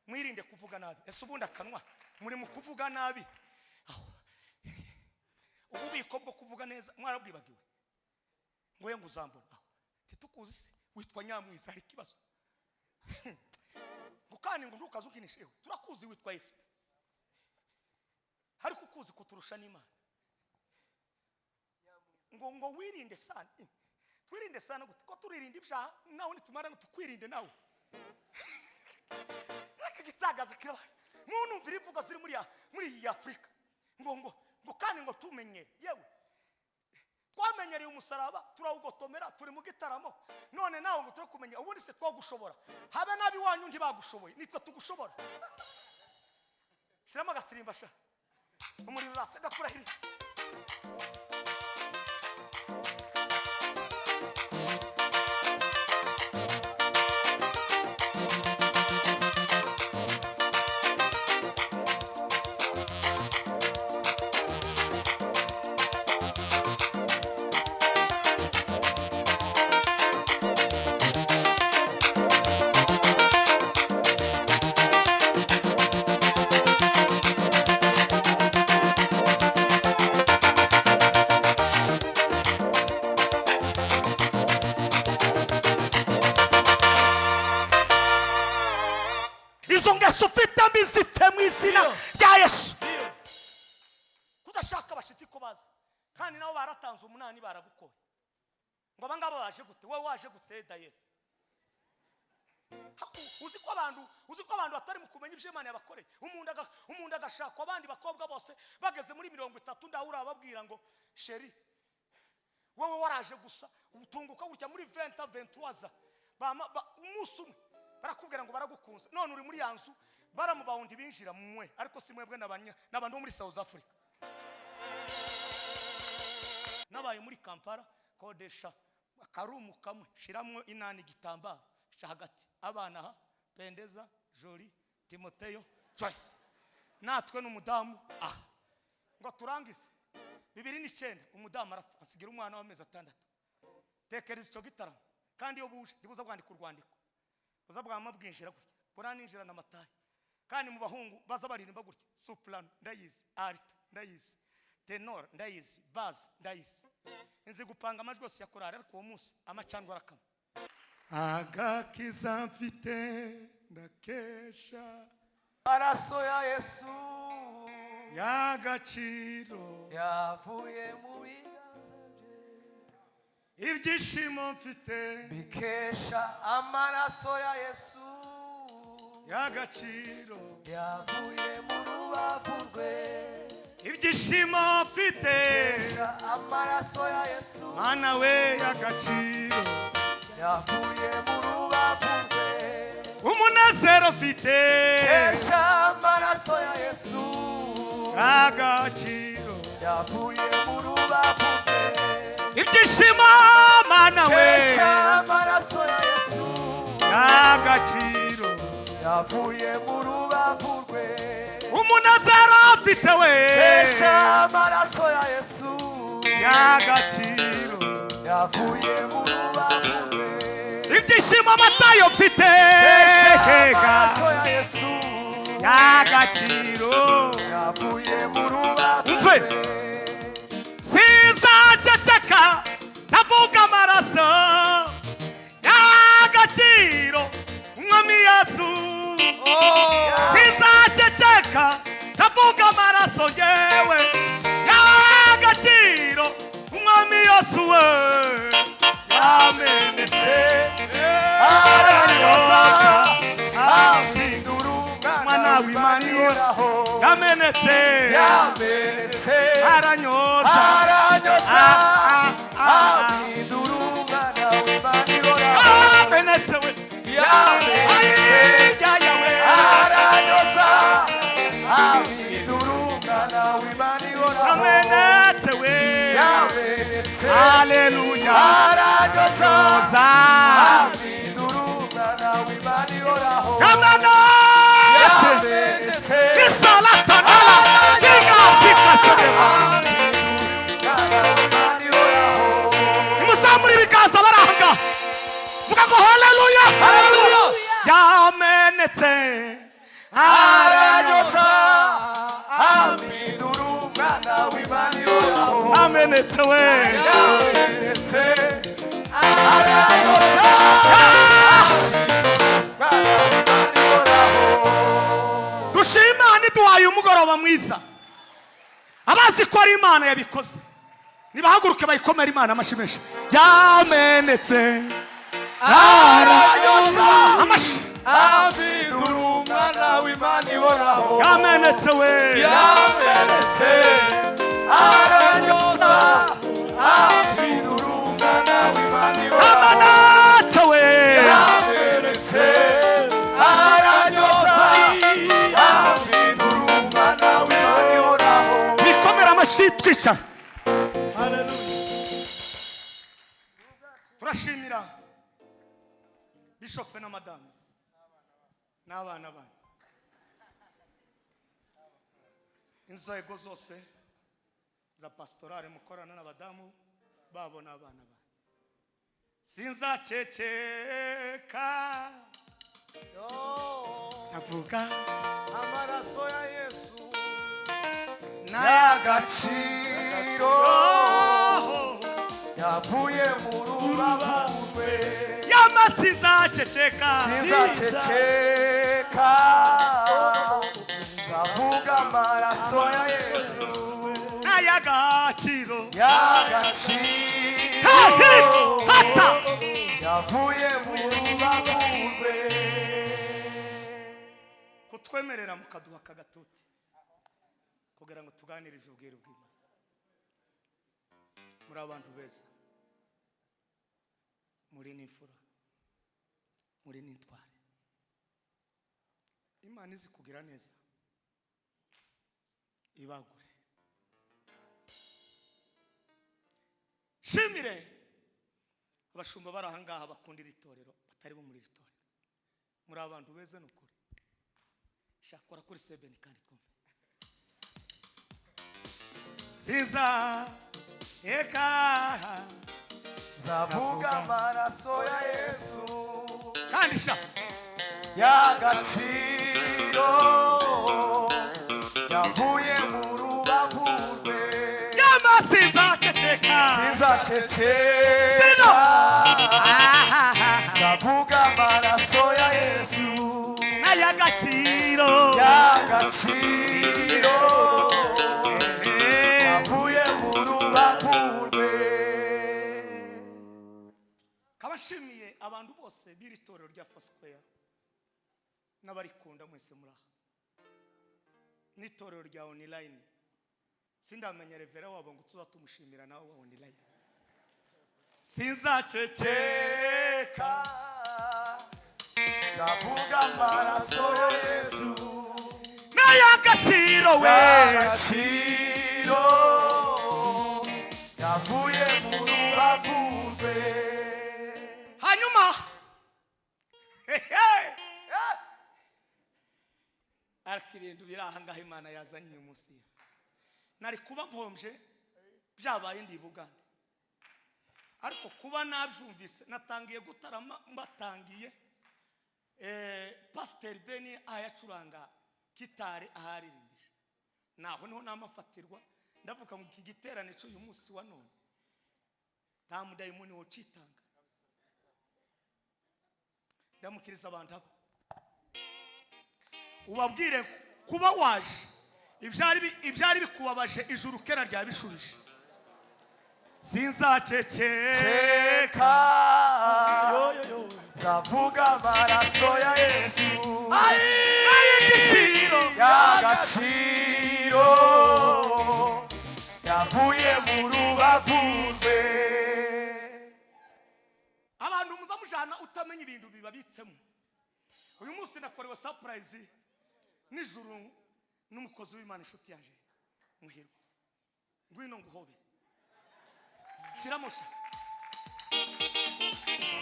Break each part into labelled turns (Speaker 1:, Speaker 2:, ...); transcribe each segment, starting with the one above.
Speaker 1: Mwirinde kuvuga nabi. Ese ubundi akanwa muri mu kuvuga nabi? Aho. Ububiko bwo kuvuga neza mwarabwibagiwe. Ngo ye ngo uzambona aho ntitukuzi se witwa Nyamwiza, hari ikibazo. Ngo kandi ngo ntukaze ukinishe, ewe turakuzi witwa Yesu, ariko ukuzi kuturusha n'Imana. Ngo wirinde sana. Twirinde sana gute? Ko turirinda ibyaha nawe nitumara ngo tukwirinde nawe. Ariko igitangaza kirabaye, munumvira imvugo ziri muri iyi Afurika. Ngo kandi ngo tumenyere, yewe twamenyereye umusaraba turawugotomera, turi mu gitaramo none nawe ngo turakumenya. Ubundi se twagushobora? Habe nabi wanyu ntibagushoboye, nitwe tugushobora. Shyiramo agasirimba sha, umuriro urasa ndakurahiriye. Izo ngeso ufite mbi zipfe mu izina rya Yesu. Kudashaka abashyitsi ko baza, kandi nabo baratanze umunani baragukoye. Ngo aba ngaba baje gute? Wowe waje gute? Dayeri uzi ko abantu batari mu kumenya ibyo Imana yabakoreye. Umuntu agashakwa abandi bakobwa bose bageze muri 30, ndahura ababwira ngo chérie, wowe waraje gusa utunguka gutya muri 20 23, umunsi umwe barakubwira ngo baragukunze, none uri muri ya nzu baramubawundi binjira mwe. Ariko si mwebwe, n'abantu bo muri South Africa. Nabaye muri Kampala, kodesha akarumu kamwe, shiramwo inani, igitambaro sha hagati, abana aha Pendeza, Jolie, Timoteyo, Joyce, natwe n'umudamu aha. Ngo turangize 2009, umudamu arapfa, asigira umwana w'amezi 6. Tekereza icyo gitaramo. Kandi iyo buje ntibuza bwandika urwandiko, buza bwama bwinjira gutya, buraninjira na matayi. Kandi mu bahungu baza baririmba gutya, soprano ndayizi, alto ndayizi, tenor ndayizi, bass ndayizi, nzi gupanga amajwi yose ya korali. Ariko uwo munsi amacandwe arakama. Agakiza mfite ndakesha
Speaker 2: Amaraso ya Yesu
Speaker 1: y'agaciro
Speaker 2: yavuye mu biganza bye.
Speaker 1: Ibyishimo mfite
Speaker 2: bikesha amaraso ya Yesu
Speaker 1: y'agaciro
Speaker 2: yavuye mu rubavu rwe.
Speaker 1: Ibyishimo mfite
Speaker 2: Bikesha amaraso ya Yesu
Speaker 1: Mana we y'agaciro
Speaker 2: yavuye mu rubavu rwe.
Speaker 1: Umunezero mfite
Speaker 2: Bikesha amaraso ya Yesu
Speaker 1: y'agaciro
Speaker 2: yavuye mu rubavu rwe.
Speaker 1: Ibyishimo, Mana we,
Speaker 2: Bikesha amaraso ya Yesu
Speaker 1: y'agaciro
Speaker 2: yavuye mu rubavu rwe.
Speaker 1: Umunezero mfite we
Speaker 2: Bikesha amaraso ya Yesu
Speaker 1: y'agaciro
Speaker 2: yavuye mu rubavu rwe.
Speaker 1: Ibyishimo amatayo mfite
Speaker 2: Bikesha amaraso ya Yesu
Speaker 1: y'agaciro
Speaker 2: yavuye mu rubavu
Speaker 1: Umve.
Speaker 2: rwe.
Speaker 1: Sizaceceka ndavuga amaraso y'agaciro Umwami Yesu. Sizaceceka ndavuga amaraso yewe y'agaciro Umwami Yesu we yamenetse,
Speaker 2: Aranyoza,
Speaker 1: ampindura
Speaker 2: Umwana
Speaker 1: umwana w'Imana
Speaker 2: ihoraho.
Speaker 1: Yamenetse,
Speaker 2: Yamenetse,
Speaker 1: aranyoza,
Speaker 2: aranyoza,
Speaker 1: Ah, ah, ah.
Speaker 2: ampindura umwana w'Imana ihoraho.
Speaker 1: Yamenetse we.
Speaker 2: Yamenetse,
Speaker 1: Ay, we.
Speaker 2: aranyoza, ampindura umwana w'Imana ihoraho.
Speaker 1: Yamenetse we.
Speaker 2: Yamenetse,
Speaker 1: Haleluya.
Speaker 2: aranyoza,
Speaker 1: Yoza.
Speaker 2: ampindura umwana w'Imana ihoraho.
Speaker 1: Yamenetse.
Speaker 2: Yamenetse,
Speaker 1: Isalatanala. Ingasikashobeba.
Speaker 2: umwana w'Imana ihoraho.
Speaker 1: Nimuzamure ibiganza baranga, vuga ngo haleluya.
Speaker 2: Haleluya.
Speaker 1: Yamenetse.
Speaker 2: Aranyoza, ampindura umwana w'Imana ihoraho.
Speaker 1: Amenetse we.
Speaker 2: Yamenetse, aranyoza, umwana w'Imana ihoraho.
Speaker 1: Dushima Imana iduhaye umugoroba mwiza. Abazi ko ari Imana yabikoze nibahaguruke bayikomere Imana amashyi menshi. Yamenetse,
Speaker 2: Aranyoza,
Speaker 1: amashyi.
Speaker 2: ampindura umwana w'Imana ihoraho.
Speaker 1: Yamenetse we.
Speaker 2: Yamenetse, aranyoza, ampindura umwana w'Imana ihoraho.
Speaker 1: Amenetse we.
Speaker 2: Yamenetse, aranyoza, ampindura umwana w'Imana ihoraho.
Speaker 1: Bikomere amashyi, twicara. Turashimira bishop na madamu n'abana banyu, inzego zose za pastorale mukorana n'abadamu babo n'abana banyu. Sinzaceceka, nzavuga
Speaker 2: Amaraso ya Yesu
Speaker 1: n'ay'agaciro
Speaker 2: y'agaciro yavuye mu rubavu rwe.
Speaker 1: Y'amasizaceceka.
Speaker 2: Sinzaceceka, nzavuga amaraso ya Yesu
Speaker 1: N'ay'agaciro
Speaker 2: y'agaciro
Speaker 1: hata
Speaker 2: yavuye mu rubavu rwe.
Speaker 1: Kutwemerera mukaduha aka gatuti kugira ngo tuganirize ubwiru bw'Imana. Muri abantu beza, muri n'imfura, muri n'intwari. Imana izi kugira neza, ibagure. Shimire abashumba bari aha ngaha bakunda iri torero, batari bo muri iri torero. Muri abantu beza, ni ukuri. Shakora kuri sebeni kandi twumve ziza eka.
Speaker 2: Nzavuga amaraso ya Yesu
Speaker 1: Kandi sha
Speaker 2: y'agaciro yavuye mu rubavu rwe.
Speaker 1: Y'amasizaceceka.
Speaker 2: Sinzaceceka, nzavuga amaraso ya Yesu
Speaker 1: N'ay'agaciro
Speaker 2: y'agaciro yavuye mu rubavu rwe.
Speaker 1: Kabashimiye abantu bose b'iri torero rya Foursquare n'abarikunda mwese muri aha, n'itorero rya online. Sindamenya revera wabo ngo tuza tumushimira nawe wa online. Sinzaceceka,
Speaker 2: Ndavuga amaraso ya Yesu
Speaker 1: n'ay'agaciro we
Speaker 2: y'agaciro yavuye mu rubavu rwe.
Speaker 1: Hanyuma hehe, ariko ibintu biri aha ngaha Imana yazanye uyu munsi, nari kuba mpombye byabaye ndi i Bugande, ariko kuba nabyumvise natangiye gutarama mbatangiye Pasiteri Beni ahayacuranga gitari aharirimbije, naho niho namafatirwa. Ndavuga ngo iki giterane cy'uyu munsi wa none nta mudayimoni wocitanga. Ndamukiriza abantu abo, ubabwire kuba waje ibyari bikubabaje, ijuru kera ryabishubije. Sinzaceceka,
Speaker 2: Ceka, nzavuga amaraso ya Yesu
Speaker 1: ay'igiciro
Speaker 2: y'agaciro yavuye mu rubavu rwe.
Speaker 1: Abantu muza mujana utamenya ibintu bibabitsemo. Uyu munsi nakorewe surprise nijoro n'umukozi w'Imana, inshuti yaje Muhirwa. Ngwino nguhobere, shyiramo sha.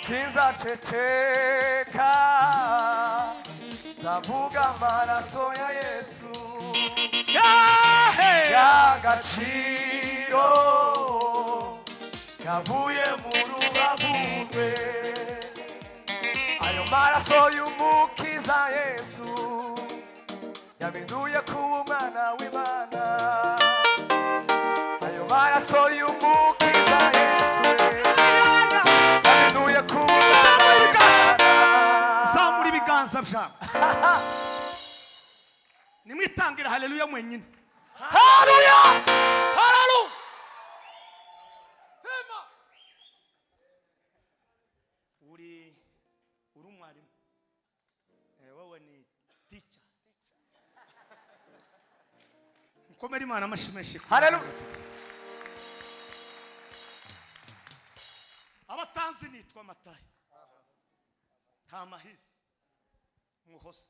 Speaker 2: Sinzaceceka, nzavuga amaraso ya Yesu
Speaker 1: Yahe!
Speaker 2: y'agaciro yavuye mu rubavu rwe. Ayo maraso y'Umukiza Yesu. Yampinduye kuba umwana w'Imana. Ayo maraso y'Umukiza Yesu yampinduye kuba umwana w'Imana.
Speaker 1: Zamura ibiganza byawe, nimwitangira haleluya mwenyine.
Speaker 2: Haleluya!
Speaker 1: Haleluya! Tema. Uri umwarimu. Wowe ni teacher. Mukomere Imana amashyi menshi.
Speaker 2: Haleluya!
Speaker 1: Abatanzi, nitwa Matayo nta mahisi muhoza.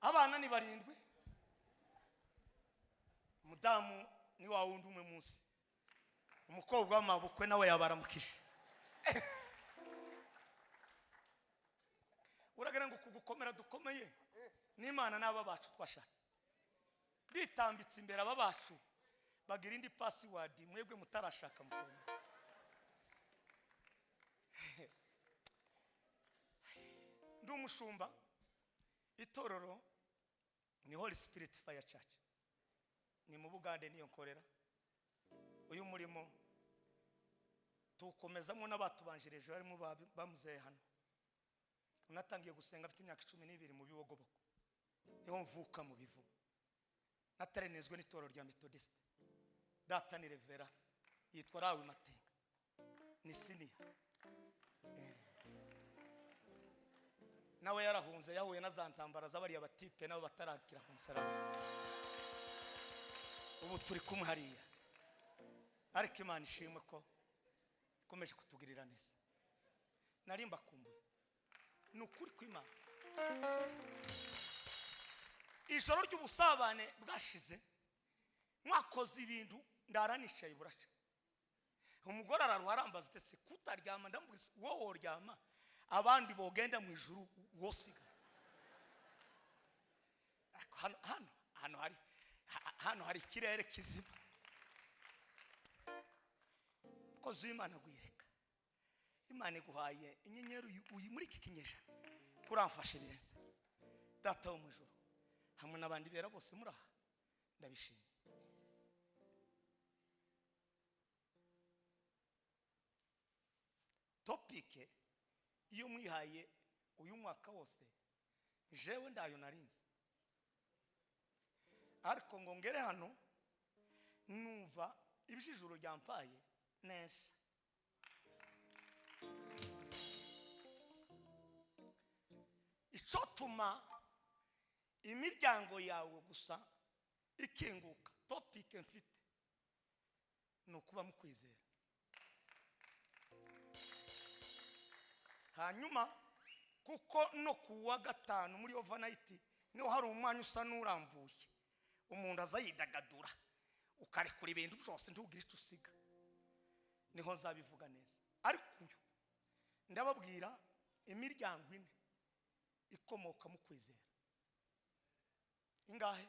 Speaker 1: Abana ni barindwi, umudamu ni wa wundi umwe munsi, umukobwa w'amabukwe nawe yabaramukije. Uragira ngo kugukomera dukomeye n'Imana n'aba bacu twashatse bitambitse imbere. Aba bacu bagira indi password mwebwe mutarashaka mutumva. Ndi umushumba, itorero ni Holy Spirit Fire Church, ni mu Bugande niyo nkorera. Uyu murimo tuwukomezamo n'abatubanjirije barimo bamuzehe hano. Unatangiye gusenga afite imyaka 12 mu Bibogobogo, niho mvuka mu Bivu. Natarenezwe n'itorero rya Methodiste. Data ni reverend, yitwa Rawi Matenga, ni senior. Nawe yarahunze, yahuye na za ntambara z'abariya batipe nabo batarakira ku musaraba. Ubu turi kumwe hariya, ariko Imana ishimwe ko ikomeje kutugirira neza. Nari mbakumbuye, ni ukuri kw'Imana. Ijoro ry'ubusabane bwashize mwakoze ibintu, ndara nicaye burasha. Umugore araruha, arambaza ati: "Se kutaryama?" Ndamubwira: "Wowe woryama, abandi bogenda mu ijuru, wosiga." Ariko hano hari ikirere kizima. Umukozi w'Imana agwireka, Imana iguhaye inyenyeri uyu muri iki kinyejana, kuramfashe birenze. Data wo mu ijuru hamwe n'abandi bera bose muri aha, ndabishimye. Topic iyo mwihaye uyu mwaka wose, jewe ndayo narinzi, ariko ngo ngere hano numva ibijijuru ryampaye neza. Icotuma imiryango yawe gusa ikinguka, topic mfite ni ukuba mu kwizera. Hanyuma kuko no ku wa gatanu muri overnight niho hari umwanya usa n'urambuye, umuntu aza yidagadura, ukarekura ibintu byose, ntugire icyo usiga, niho nzabivuga neza. Ariko uyu ndababwira imiryango ine ikomoka mu kwizera. Ingahe?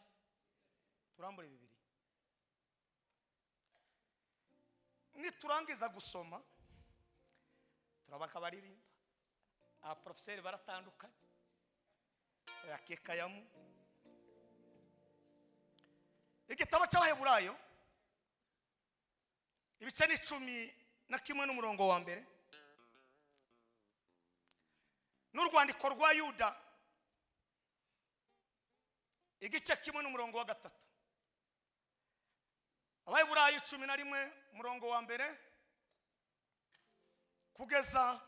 Speaker 1: Turambure bibiri. Niturangiza gusoma turabaka baririmba. Abaprofeseri baratandukanye, yakekayamu igitabo cy'Abaheburayo ibice ni 11 n'umurongo wa mbere, n'urwandiko rwa Yuda igice kimwe n'umurongo wa gatatu. Abaheburayo 11 umurongo wa mbere kugeza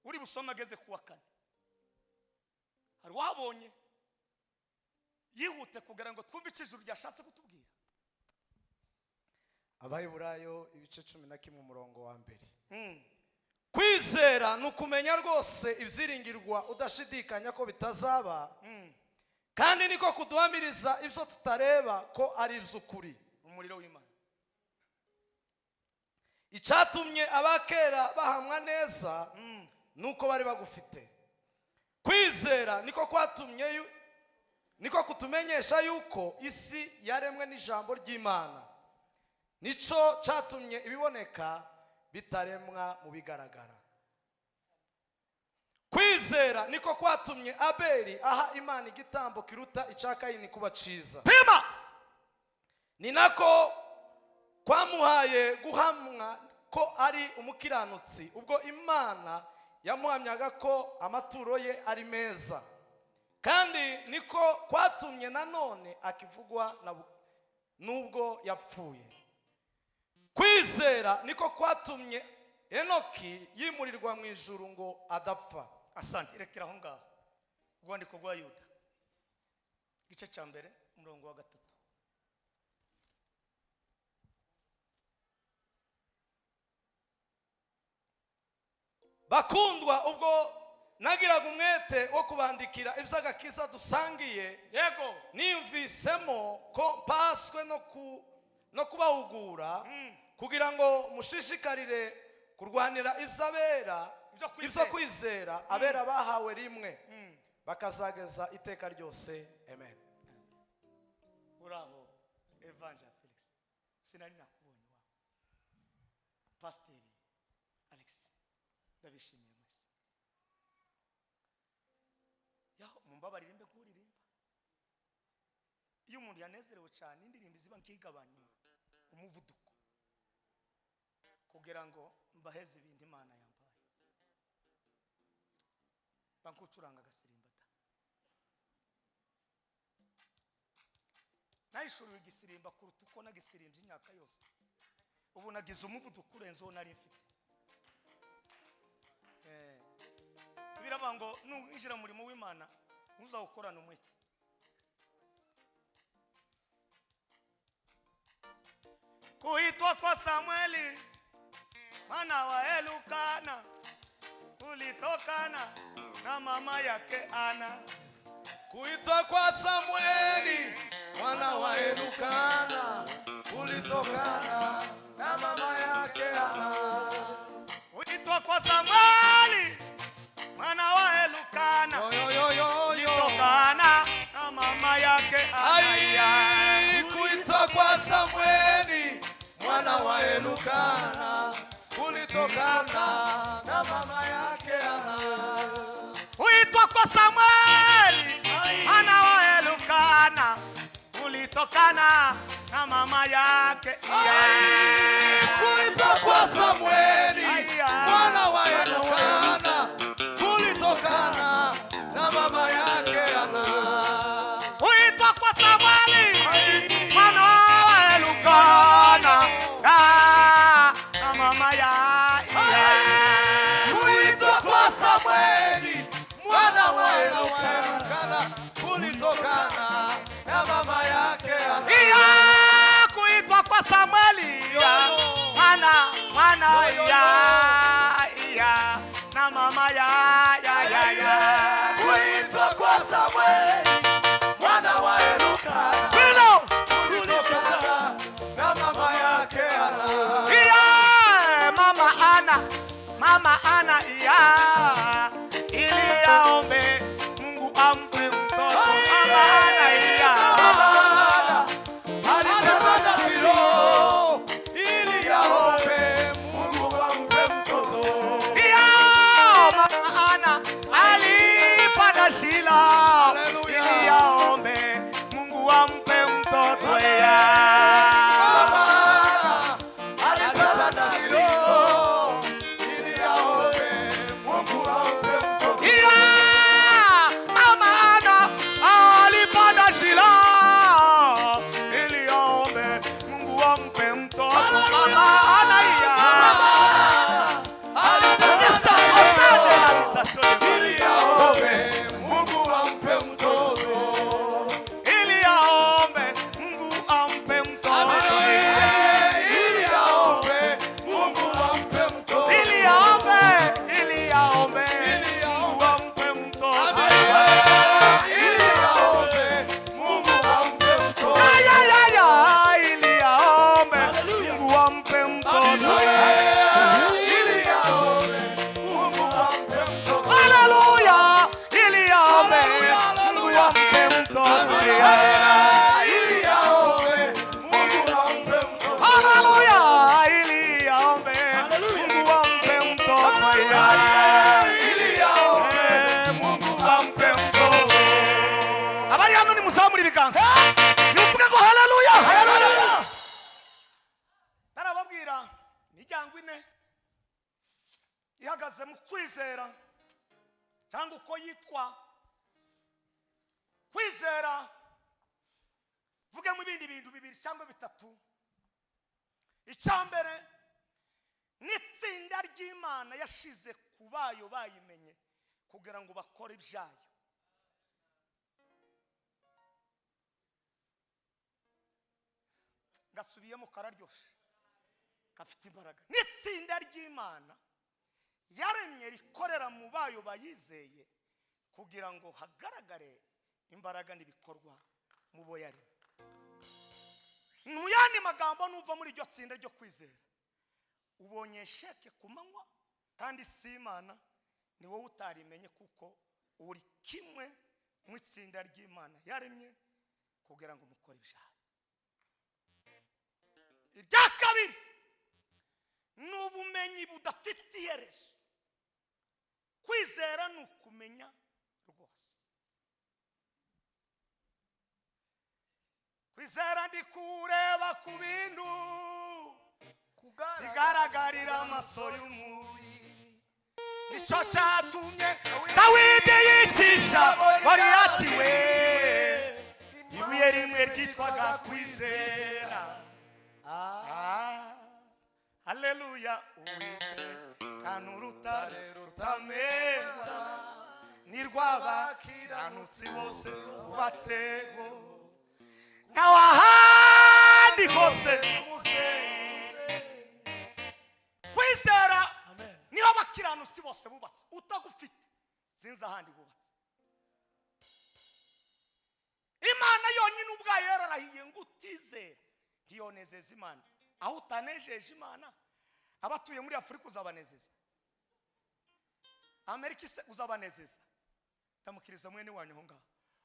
Speaker 1: uri busome ageze ku wa kane. Hari uwabonye yihute kugira ngo twumve icyo ijuru ryashatse kutubwira.
Speaker 3: Abaheburayo ibice 11 umurongo wa mbere. Kwizera ni ukumenya rwose ibyiringirwa udashidikanya ko bitazaba, kandi niko kuduhamiriza ibyo tutareba ko ari iby'ukuri.
Speaker 1: Umuriro w'Imana.
Speaker 3: Icyatumye abakera bahamwa neza nuko bari bagufite. Kwizera niko kwatumye niko kutumenyesha yuko isi yaremwe n'ijambo ry'Imana, nico cyatumye ibiboneka bitaremwa mu bigaragara. Kwizera niko kwatumye Abeli aha Imana igitambo kiruta icya Kayini kuba cyiza.
Speaker 1: Pima.
Speaker 3: Ni nako kwamuhaye guhamwa ko ari umukiranutsi, ubwo Imana yamuhamyaga ko amaturo ye ari meza. Kandi niko kwatumye nanone akivugwa nubwo yapfuye. Kwizera niko kwatumye Enoki yimurirwa mu ijuru ngo adapfa.
Speaker 1: Asante, rekera aho ngaho. Urwandiko rwa Yuda, igice cya mbere, umurongo wa 3.
Speaker 3: Bakundwa, ubwo nagiraga umwete wo kubandikira iby'agakiza dusangiye,
Speaker 1: Yego.
Speaker 3: niyumvisemo ko mpaswe no kubahugura, kugira ngo mushishikarire kurwanira iby'abera,
Speaker 1: Ibyo kwizera.
Speaker 3: ibyo kwizera abera bahawe rimwe, bakazageza iteka ryose. Amen.
Speaker 1: Uraho Evangel Felix, sinari nakubonye wawe. Pasiteri Alex, ndabishimiye mwese. Yaho mumbabarire mbe kuririmba. Iyo umuntu yanezerewe cyane, indirimbo ziba nkigabanya umuvuduko kugira ngo mbaheze ibintu Imana yampaye. Bankucuranga agasirimba da. Nahishuriwe igisirimba kuruta uko nagisirimbye imyaka yose. Ubu nagize umuvuduko urenze uwo nari mfite. Biravuga ngo nuwinjira mu murimo w'Imana ntuzawukorane umwete. Kuitwa kwa Samueli mwana wa Elukana kulitokana na mama yake Ana.
Speaker 3: Kuitwa kwa Samueli mwana wa Elukana kulitokana na mama yake Ana.
Speaker 1: Kuitwa kwa Samueli mwana wa Elukana
Speaker 3: Yo, yo, yo, yo, yo.
Speaker 1: kulitokana na mama yake Ana.
Speaker 3: Ai, kuitwa kwa Samueli mwana wa Elukana kulitokana na mama yake Ana.
Speaker 1: Kuitwa kwa Samueli mwana wa Elukana kulitokana na mama yake.
Speaker 3: Ai, kuitwa kwa Samueli
Speaker 1: Aya.
Speaker 3: mwana wa Elukana kulitokana na mama yake Ana.
Speaker 1: Kuitwa kwa Samueli mwana wa Elukana na mama yake.
Speaker 3: Kuitwa kwa Samueli mwana wa Elukana kulitokana na mama yake Ana.
Speaker 1: Iya, kuitwa kwa Samueli ya, mwana mwana
Speaker 3: Yo, yo, yo.
Speaker 1: ya iya na mama ya ya ya ya.
Speaker 3: Kuitwa kwa Samueli mwana wa Elukana
Speaker 1: Pilo.
Speaker 3: kulitokana na mama yake Ana.
Speaker 1: Iya, mama Ana, mama Ana iya, ili aombe Mungu ampe mtoto. Mama Ana iya.
Speaker 3: Mama Ana alipanda Shilo ili aombe Mungu ampe mtoto.
Speaker 1: Iya, mama Ana alipanda Shilo
Speaker 3: Haleluya.
Speaker 1: ili aombe Mungu ampe mtoto iya.
Speaker 3: Mama Ana alipanda Shilo ili aombe
Speaker 1: Ngeze mu kwizera cyangwa uko yitwa kwizera, mvugemo ibindi bintu bibiri cyangwa bitatu. Icya mbere n'itsinda ry'Imana yashize ku bayo bayimenye kugira ngo bakore ibyayo. Gasubiyemo kararyoshe, gafite imbaraga. N'itsinda ry'Imana yaremye rikorera mu bayo bayizeye kugira ngo hagaragare imbaraga n'ibikorwa mu bo yaremye. Mu yandi magambo, nuva muri iryo tsinda ryo kwizera ubonye sheke ku manywa, kandi si Imana, ni wowe utarimenye, kuko uri kimwe mu itsinda ry'Imana yaremye kugira ngo mukore ibyaha. Irya kabiri ni ubumenyi budafite iherezo. Kwizera ni ukumenya rwose. Kwizera ndi kureba ku bintu bigaragarira amaso y'umubiri, nicyo cyatumye Dawidi yicisha Goliyati we ibuye rimwe ryitwaga kwizera. Haleluya! Uwiteka ni urutare rutamera, ni rw'abakiranutsi bose bubatseho, nawe ahandi hose. Kwizera niho abakiranutsi bose bubatse. Utagufite sinzi ahandi bubatse. Imana yonyine ubwayo yararahiye ngo utizera ntiyonezeza Imana. Aho utanejeje Imana, abatuye muri Afurika uzabanezeza, Amerika ise uzabanezeza? Ndamukiriza mwene wanyu aho ngaho,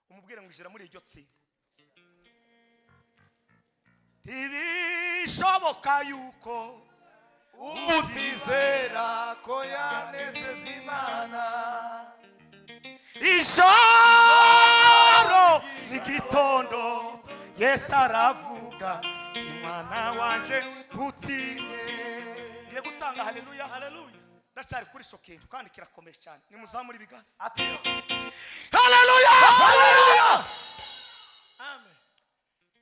Speaker 1: umubwire ngo ijira muri iryo tsinda. Ntibishoboka yuko
Speaker 2: utizera ko yanezeza Imana.
Speaker 1: Ijoro n'igitondo Yesu aravuga ati: "Mwana waje, tutinye." Ngiye gutanga haleluya, haleluya. Ndacyari kuri icyo kintu kandi kirakomeye cyane. Nimuzamure ibiganza. Haleluya, haleluya!
Speaker 3: Amen.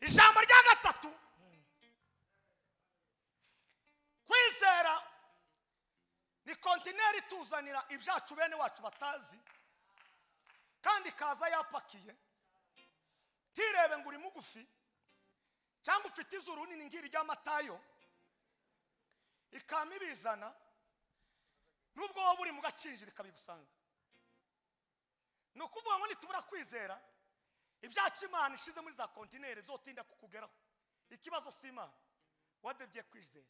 Speaker 1: Ijambo rya gatatu, kwizera ni kontineri ituzanira ibyacu bene wacu batazi, kandi ikaza yapakiye. Ntirebe ngo uri mugufi cyangwa ufite izuru nini ngiri ry'amatayo, ikama ibizana nubwo wowe uri mu gacinjiro ikabigusanga. Ni ukuvuga ngo nitubura kwizera, ibyacu Imana ishize muri za kontineri byotinda kukugeraho. Ikibazo si Imana, wadebye kwizera.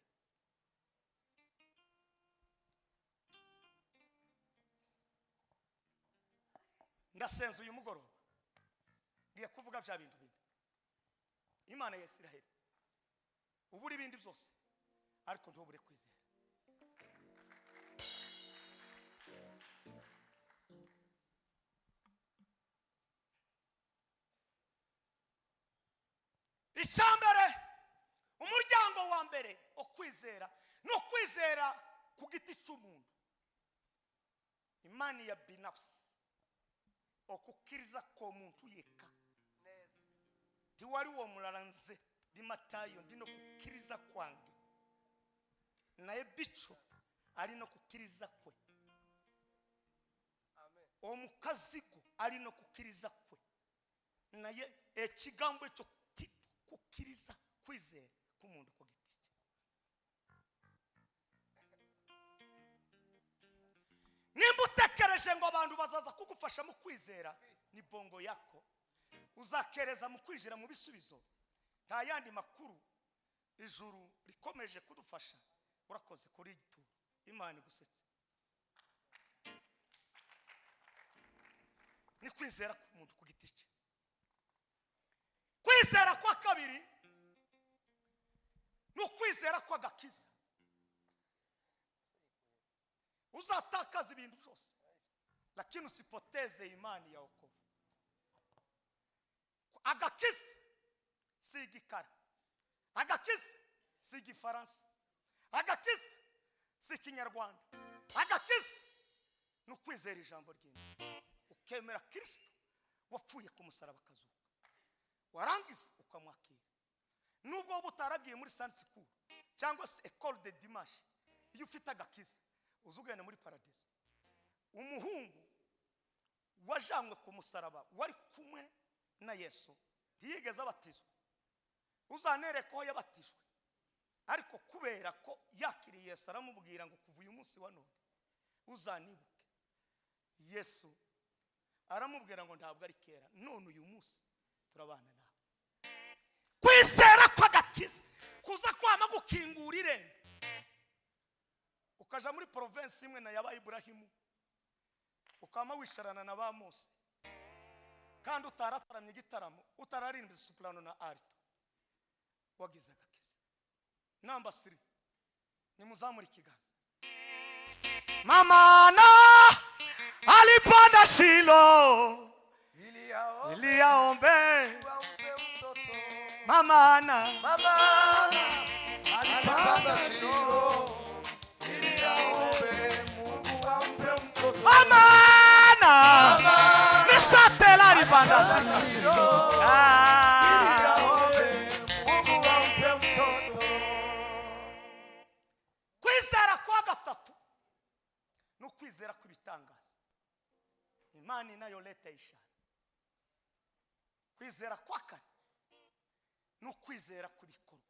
Speaker 1: Ndasenza uyu mugoroba, ngiye kuvuga bya bintu bine. Imana ya Isiraheli, ubura ibindi byose ariko ntubure kwizera. Icyambere, umuryango wa mbere wo kwizera ni ukwizera ku giti cy'umuntu, imani ya binafsi, okukiriza k'omuntu yekka. Tiwaliwo omulala, nze ndi Matayo, ndina okukkiriza kwange, naye bishop alina okukkiriza kwe, omukazi gwo alina okukkiriza kwe, naye ekigambo ekyo kukkiriza, kwizera k'umuntu ku giti kye. Nimba utekereje ngo abantu bazaza kugufasha mu kwizera, ni bongo yako, uzakereza mu kwinjira mu bisubizo. Nta yandi makuru, ijuru rikomeje kudufasha. Urakoze kuri iyi turo, Imana igusetse. Ni kwizera k'umuntu ku giti cye. Kwizera kwa kabiri ni ukwizera kw'agakiza. Uzatakaza ibintu byose lakini usipoteze imani ya wokovu. Agakiza si igikara, agakiza si igifaransa, agakiza si ikinyarwanda, agakiza. Kwizera ijambo ry'Imana, ukemera Kirisito wapfuye ku musaraba akazuka, warangiza ukamwakira. Nubwo wowe utaragiye muri Sunday school cyangwa se école de dimanche, iyo ufite agakiza uza ugenda muri paradizo. Umuhungu wajanywe ku musaraba wari kumwe na Yesu ntiyigeze abatizwa. Uzanereka aho yabatijwe, ariko kubera ko yakiriye Yesu, aramubwira ngo: "Kuva uyu munsi wa none uzanibuke." Yesu aramubwira ngo: "Ntabwo ari kera, none uyu munsi turabana nawe." Kwizera kw'agakiza kuza kwama gukingura irembo, ukaja muri province imwe na yaba Iburahimu, ukaba wicarana na ba Mose, kandi utarataramye igitaramo, utararimbye soprano na alto, wagize agakiza. Number 3, nimuzamure ikiganza. Mama Ana alipanda Shilo
Speaker 2: ili aombe
Speaker 1: ili aombe.
Speaker 2: Ampe mtoto.
Speaker 1: Mama Ana
Speaker 2: Mama alipanda Shilo ili aombe Mungu ampe mtoto.
Speaker 1: Mama Ana misatela alipanda
Speaker 2: Shilo ili
Speaker 1: Ah.
Speaker 2: aombe Mungu ampe mtoto.
Speaker 1: Kwizera kwa gatatu ni ukwizera kw'ibitangaza, imana inayoleta ishara. Kwizera kwa kane ni ukwizera kw'ibikorwa.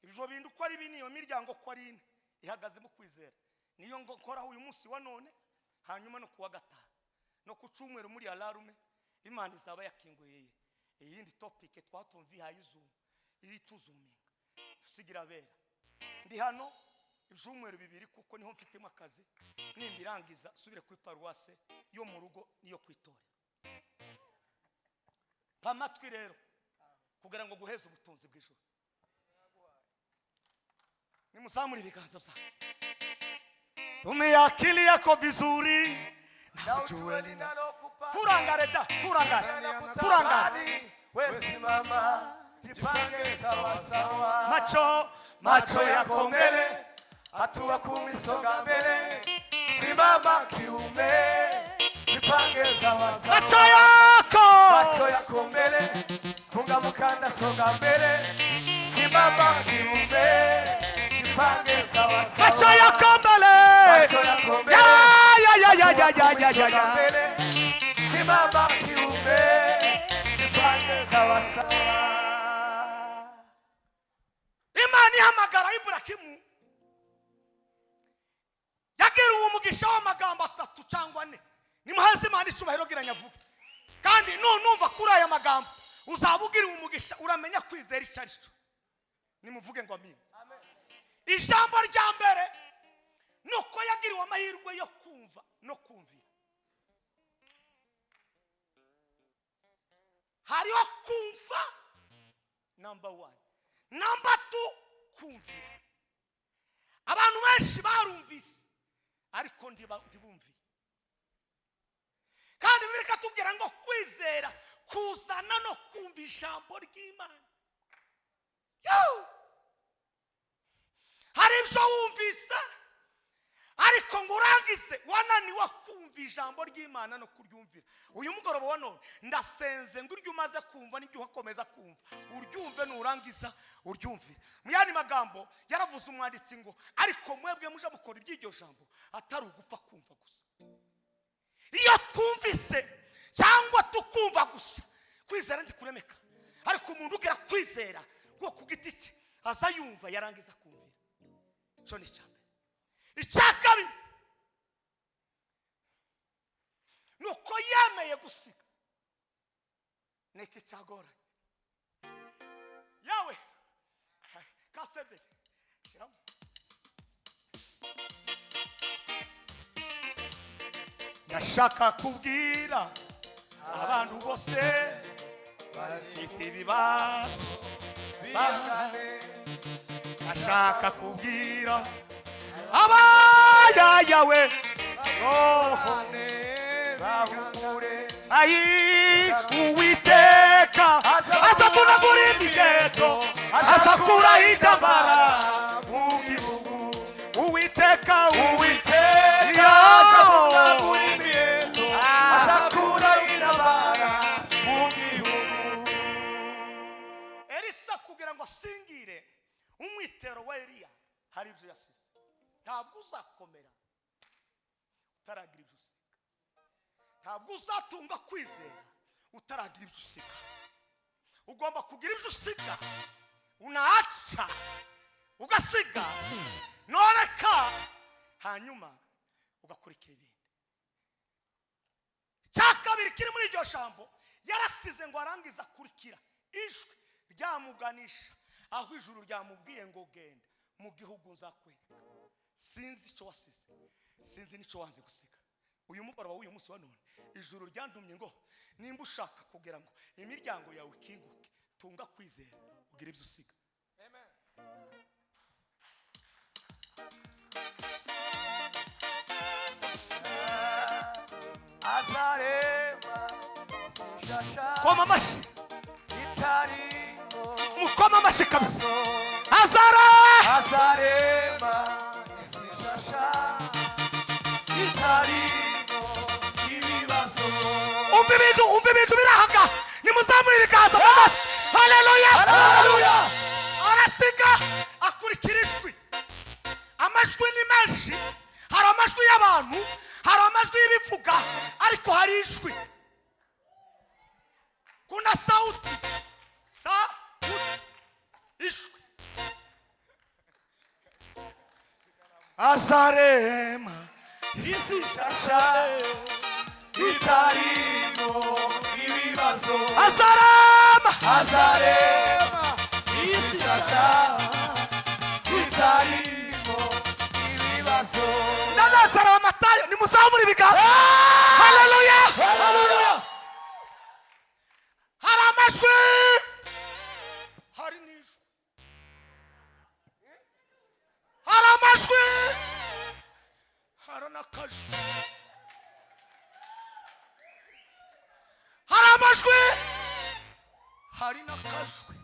Speaker 1: Ibyo bintu uko ari bine, iyo miryango uko ari ine ihagaze mu kwizera. Niyo ngo nkoraho uyu munsi wa none, hanyuma no kuwa gatanu no ku cyumweru muri alarme, Imana izaba yakinguye iyindi topic twatumva ihaye izuba ituzuminga tusigira abera. Ndi hano ibyumweru 2 kuko niho mfitemo akazi. Nimbirangiza subire kuri paruwase yo mu rugo niyo ku itorero. Pa amatwi rero kugira ngo guheze ubutunzi bw'ijuru. Nimuzamure ibiganza byawe. Tumia akili yako vizuri
Speaker 2: na ujue linalokupasa.
Speaker 1: Turangare da, turangare, turangare.
Speaker 2: We simama, jipange sawa sawa.
Speaker 1: Macho
Speaker 2: macho yako mbele, hatua 10 songa mbele, simama kiume, jipange sawa sawa.
Speaker 1: Macho yako
Speaker 2: Macho yako mbele, funga mkanda, songa mbele, simama kiume, jipange sawa sawa.
Speaker 1: Macho yako mbele.
Speaker 2: Macho yako mbele.
Speaker 1: Ya ya ya ya ya ya ya
Speaker 2: Songa
Speaker 1: ya.
Speaker 2: mbele, simama kiume, jipange sawa sawa.
Speaker 1: Imana ihamagara Iburahimu, yagiriwe umugisha w'amagambo atatu cyangwa ane. Nimuhaze Imana icubahiro gira nyavuge. Kandi nunumva kuri aya magambo uzaba ugiriwe umugisha, uramenya kwizera icyo ari cyo. Nimuvuge ngo amina. Ijambo rya mbere ni uko yagiriwe amahirwe yo kumva no kumvira. Hariho kumva, number one. Number two, kumvira. Abantu benshi barumvise ariko ntibumviye. Kandi Bibiliya ikatubwira ngo kwizera kuzana no kumva ijambo ry'Imana. Yoo! Hari ibyo wumvise ariko ngo urangize wananiwe kumva ijambo ry'Imana no kuryumvira. Uyu mugoroba wa none ndasenze ngo iryo umaze kumva n'ibyo uhakomeza kumva uryumve, nurangiza uryumvire. Mu yandi magambo yaravuze umwanditsi ngo: "Ariko mwebwe muje mukora iby'iryo jambo, atari ugupfa kumva gusa." Iyo twumvise cyangwa tukumva gusa, kwizera ntikuremeka. Ariko umuntu ugira kwizera kuko ku giti cye aza yumva, yarangiza kumvira. Icyo ni icya mbere. Icya kabiri ni uko yemeye gusiga. Ni iki cyagoranye yawe kasebe shyiramo? Ndashaka kubwira abantu bose bafite ibibazo.
Speaker 2: Bihangane.
Speaker 1: Ndashaka kubwira abayayawe roho
Speaker 2: Bahumure.
Speaker 1: Ayi, Uwiteka azavunagura imiheto, azakuraho intambara mu gihugu. Uwiteka, Uwiteka. Umunezero wa Eliya hari ibyo yasize. Ntabwo uzakomera utaragira ibyo usiga, ntabwo uzatunga kwizera utaragira ibyo usiga. Ugomba kugira ibyo usiga, unaacha, ugasiga noreka, hanyuma ugakurikira ibindi. Cya kabiri kiri muri iryo jambo, yarasize ngo arangize akurikira ijwi ryamuganisha aho ijuru ryamubwiye ngo genda mu gihugu nzakwereka. Sinzi icyo wasize, sinzi n'icyo wanze gusiga. Uyu mugoroba w'uyu munsi wa none, ijuru ryantumye ngo nimba ushaka kugira ngo imiryango yawe ikinguke, tunga kwizera, ugire ibyo usiga.
Speaker 2: Azarema sishasha
Speaker 1: Koma amashyi,
Speaker 2: itarimo
Speaker 1: mukoma amashyi kabisa. Azara
Speaker 2: azarema isishasha itarimo ibibazo.
Speaker 1: Umva ibintu, umva ibintu birahaga. Nimuzamure ibiganza mu maso. Haleluya!
Speaker 2: Haleluya!
Speaker 1: Arasiga akurikira ijwi. Amajwi ni menshi, hari amajwi y'abantu, hari amajwi y'ibivuga, ariko hari ijwi. Kuna sauti, sauti, ijwi. Azarema
Speaker 2: isishasha itarimo ibibazo.
Speaker 1: Azarema
Speaker 2: azarema isishasha itarimo ibibazo.
Speaker 1: Na Lazaro wa Matayo, nimuzamure ibiganza. Haleluya!
Speaker 2: Haleluya!
Speaker 1: Hari amajwi, hari n'ijwi. Hari amajwi, hari n'akajwi. Hari amajwi, hari n'akajwi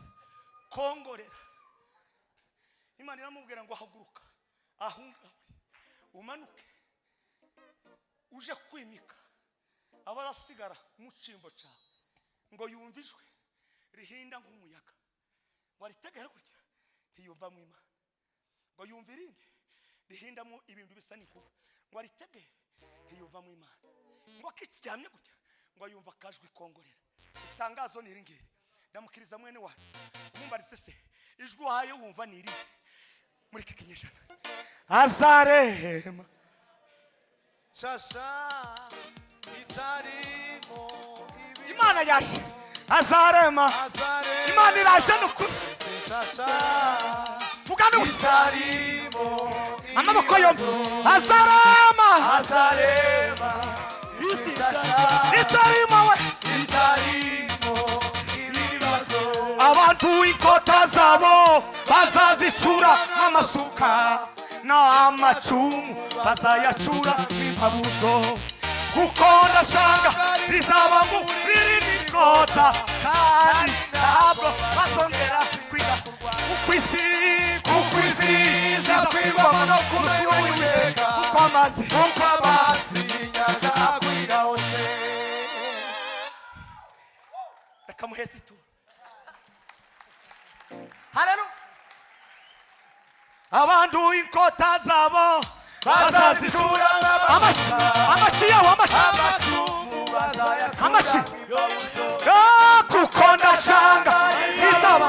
Speaker 1: kongorera. Imana iramubwira ngo haguruka aho ngaho umanuke uje kwimika abarasigara mu cyimbo cyawe. Ngo yumve ijwi rihinda nk'umuyaga, ngo aritegere gutya ntiyumvamo Imana. Ngo yumve irindi rihindamo ibintu bisa n'inkuba, ngo aritegere ntiyumvamo Imana. Ngo akiryamye gutya, ngo yumva akajwi kongorera. Itangazo ni iri ngiri, ndamukiriza mwene wanyu mumbarize se ijwi wahaye wumva ni irihe muri iki kinyejana? Azarema
Speaker 3: shasha itarimo ibibazo.
Speaker 1: Imana yaje, azarema.
Speaker 3: Azarema
Speaker 1: Imana iraje nukuri.
Speaker 3: shasha
Speaker 1: Tugane
Speaker 2: itarimo
Speaker 1: amaboko yombi. Azarema
Speaker 2: azarema isishasha
Speaker 1: itarimo we
Speaker 2: itarimo ibibazo.
Speaker 1: Abantu inkota zabo bazazicura n'amasuka, n'amacumu bazayacura n'impabuzo, kuko ndashanga rizaba mu ririndi nkota, kandi ntabwo bazongera kwiga kuko isi, kuko isi izakwirwamo no kumenya Uwiteka, kuko amazi,
Speaker 2: kuko amazi y'inyanja akwira hose.
Speaker 1: Reka muheze ituro.
Speaker 2: Haleluya!
Speaker 1: Abantu inkota zabo
Speaker 2: bazazicura
Speaker 1: amashyi, amashyi yabo, amashyi,
Speaker 2: amacumu bazayacura
Speaker 1: Amashyi.
Speaker 2: nk'imbabuzo.
Speaker 1: Ah, kuko ndashanga izaba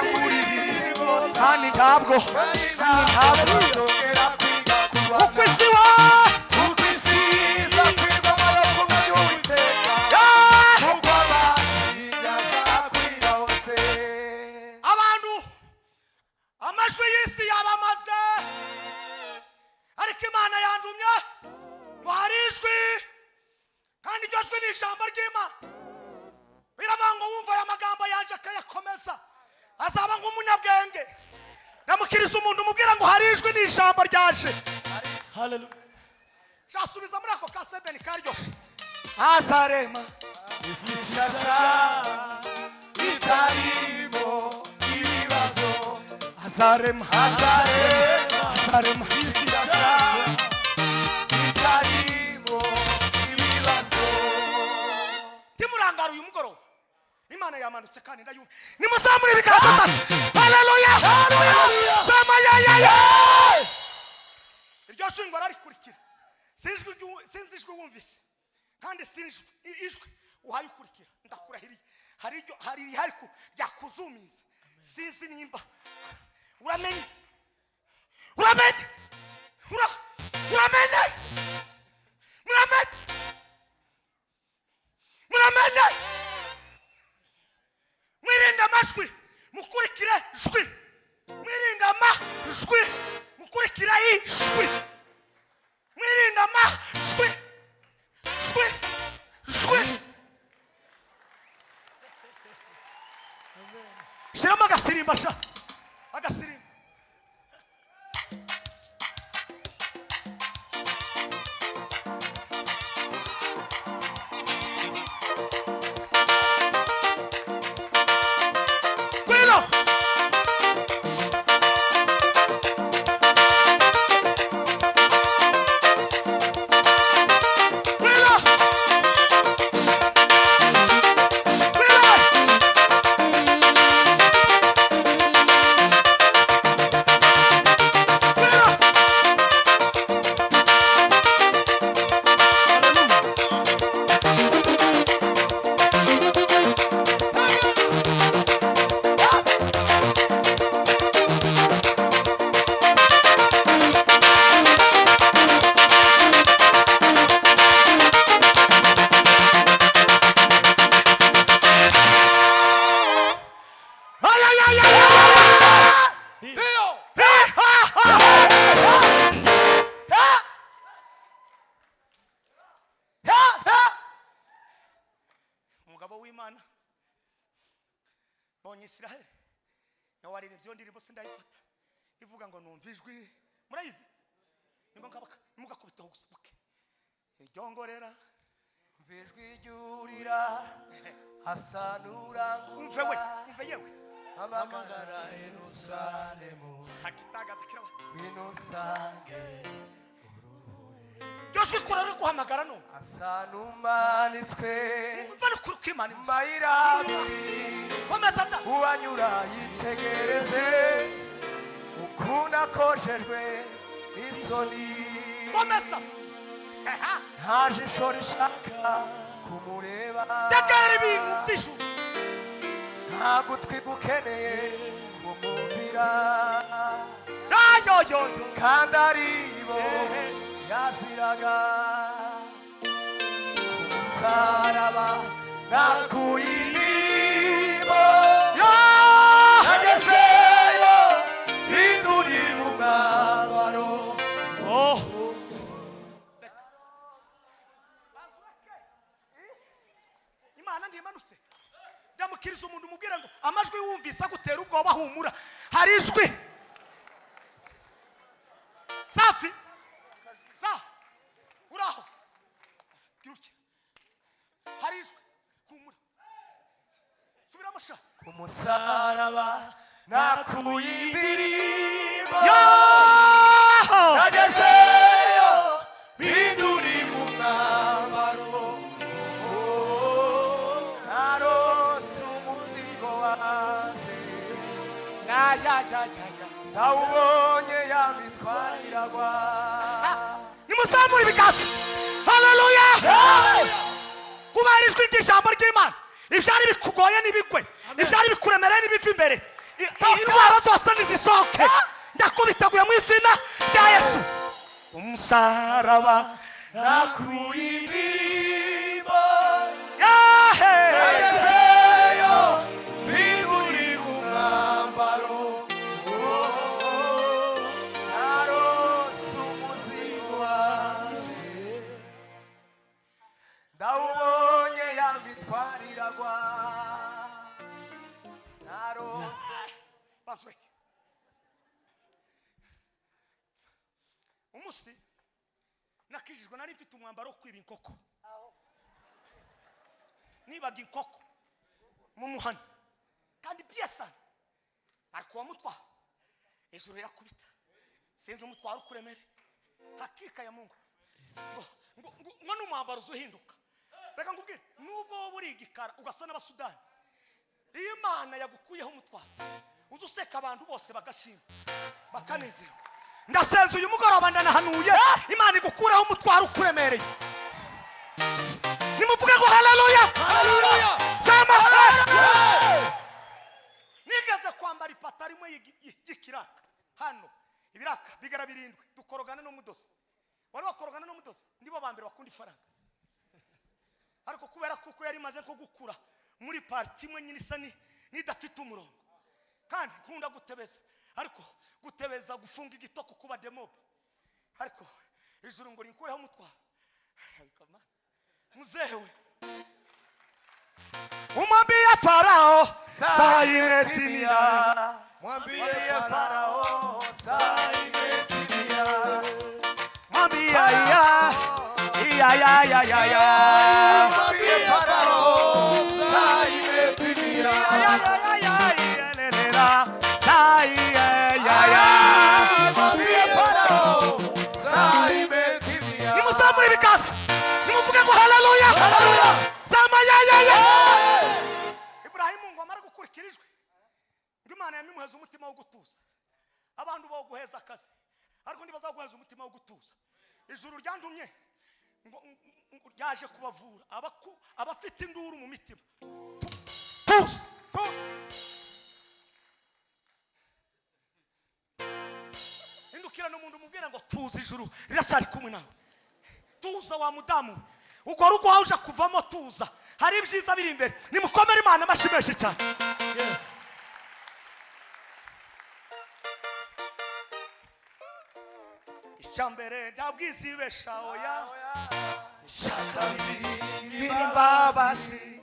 Speaker 1: kandi ntabwo,
Speaker 2: kandi ntabwo bazongera kwiga kurwana.
Speaker 1: Kuko isi wa
Speaker 2: kuko isi izakwirwamo no kumenya Uwiteka,
Speaker 1: Ah!
Speaker 2: kuko amazi y'inyanja akwira hose.
Speaker 1: Abantu amajwi y'isi yabamaze, ariko Imana yandumye ngo hari ijwi, kandi iryo jwi ni ijambo ry'Imana. Biravuga ngo wumva aya magambo yaje akayakomeza azaba nk'umunyabwenge. Ndamukiriza umuntu umubwira ngo hari ijwi, ni ijambo ryaje. Shasubiza muri ako ka sebeni karyoshye. Azarema
Speaker 2: isishasha itarimo ibibazo.
Speaker 1: Azarema
Speaker 2: azarema
Speaker 1: azarema
Speaker 2: isishasha itarimo ibibazo.
Speaker 1: Timurangara uyu mugoroba, Imana yamanutse kandi ndayumva. Nimuzamure ibiganza. Haleluya! Sema Ayayayaya! Iryo jwi ngo ararikurikira. Sinzi sinzi ijwi wumvise, kandi sinzi ijwi uhaye ukurikira. Ndakurahiriye, hari iryo, hari irihari ryakuzumiza. Sinzi nimba uramenye, uramenye, uramenye, muramenye, muramenye. Mwirinde amajwi, mukurikire jwi. Mwirinde amajwi, mukurikire ijwi. Mwirinde amajwi, jwi, jwi. Shyiramo agasirimba sha, agasirimba. Ngwino. Ngwino. Ngwino. Ngwino. Ay, ay, ay, ay, ay.
Speaker 3: Ndio.
Speaker 1: Ha, ha, ha. Ha. Ha, ha. Umugabo w'Imana bonye Israel nawe waririmbye iyo ndirimbo, sindayifata, ivuga ngo numva ijwi. Murayizi? Nibwo nkabaka nimugakubiteho gusa buke iryongorera.
Speaker 2: Umva ijwi ryurira asa
Speaker 1: Umve we.
Speaker 2: n'urangurura,
Speaker 1: Umve yewe.
Speaker 2: hamagara Yerusalemu,
Speaker 1: Hagitagaza kiraba.
Speaker 2: ngwino usange.
Speaker 1: Iryo jwi kora riri guhamagara none.
Speaker 2: Asa n'umanitswe
Speaker 1: Umva n'ukuri kw'Imana.
Speaker 2: mu mayira abiri,
Speaker 1: Komeza da.
Speaker 2: uwanyura yitegereze ukuntu akojejwe n'isoni.
Speaker 1: Komeza. Eha.
Speaker 2: Nta jisho rishaka kumureba,
Speaker 1: Tegera ibintu by'ijuru.
Speaker 2: Nta gutwi gukeneye kumumvira,
Speaker 1: Ayoyoyo.
Speaker 2: kandi aribo yaziraga. Ku musaraba nakuye indirimbo, nagezeyo hinduri mu mwambaro.
Speaker 1: Oh. Imana ntimanutse. Ndamukiriza umuntu, umubwira ngo amajwi wumvise agutera ubwoba, humura, hari ijwi. Safi sa uraho, gira utya, hari ijwi, humura. Subiramo sha.
Speaker 2: Ku musaraba nakuye indirimbo, nagezeyo binduri mu mwambaro. Narose umuzigo waje,
Speaker 1: Ya ya ya ya ya.
Speaker 2: ndawubonye, yamitwariragwa.
Speaker 1: Nimuzamure ibiganza. Haleluya! Kubera ijwi ry'ijambo ry'Imana, ibyari bikugoye n'ibigwe, ibyari bikuremereye n'ibiva imbere, indwara zose nizisohoke. Ndakubitaguye mu izina rya Yesu. Umusaraba
Speaker 2: Nakuye indirimbo,
Speaker 1: yahe.
Speaker 2: Nagezeyo binduri mu mwambaro. Narose umuzigo wanjye, ndawubonye, yamitwariragwa. Narose
Speaker 1: Basureke. Umunsi nakijijwe nari mfite umwambaro wo kwiba inkoko. Nibaga inkoko mu muhana, kandi byesana ariko uwo mutwaro ijuru rirakubita. Sinzi umutwaro ukuremere. Hakika ya Mungu, ngo n'umwambaro uza uhinduka. Reka nkubwire, nubwo wowe uri igikara ugasa n'Abasudani, iyo Imana yagukuyeho umutwaro Uzi useka abantu bose bagashima bakanezerwa. Ndasenze uyu mugoroba, ndanahanuye, Imana igukuraho umutwaro ukuremereye. Nimuvuge ngo haleluya.
Speaker 3: Haleluya.
Speaker 1: Sema. Nigeze kwambara ipataro imwe y'ikiraka hano, ibiraka bigara 7, dukorogana n'umudozi. Wari wakorogana n'umudozi? Nibo ba mbere bakunda ifaranga. Ariko kubera kuko yari imaze nko gukura muri partie imwe nyine isa n'idafite umurongo, kandi nkunda gutebeza, ariko gutebeza gufunga igitoko kuba demobe. Ariko ijuru ngo rinkureho umutwaro. Ariko mana, muzehe we, umwambie Farao saa imetimia.
Speaker 3: Mwambie
Speaker 2: Mwambie Farao saa imetimia.
Speaker 1: Mwambie ya ya ya ya ya ya.
Speaker 2: Mwambie Farao saa imetimia.
Speaker 1: Ya ya ya ya ya saa ya ya ya.
Speaker 2: Mwambie Farao saa imetimia.
Speaker 1: Nimuzamure ibiganza, nimuvuge ngo haleluya. Zama ya ya ya. Iburahimu ngo amare gukurikira ijwi, ngo Imana yamimuheza umutima wo gutuza. Abantu boguheza akazi, ariko ntibazaguheza umutima wo gutuza. Ijuru ryantumye ngo ryaje kubavura abafite induru mu mitima. Tuza, tuza. Hindukirana umuntu umubwira ngo tuza, ijuru riracyari kumwe nawe. Tuza wa mudamu, urwo rugo wawe uja kuvamo, tuza, hari ibyiza biri imbere. Nimukomere Imana amashyi menshi cyane.
Speaker 3: Yes.
Speaker 1: Icya mbere, ndabwizibesha oya. Icya kabiri, imbabazi.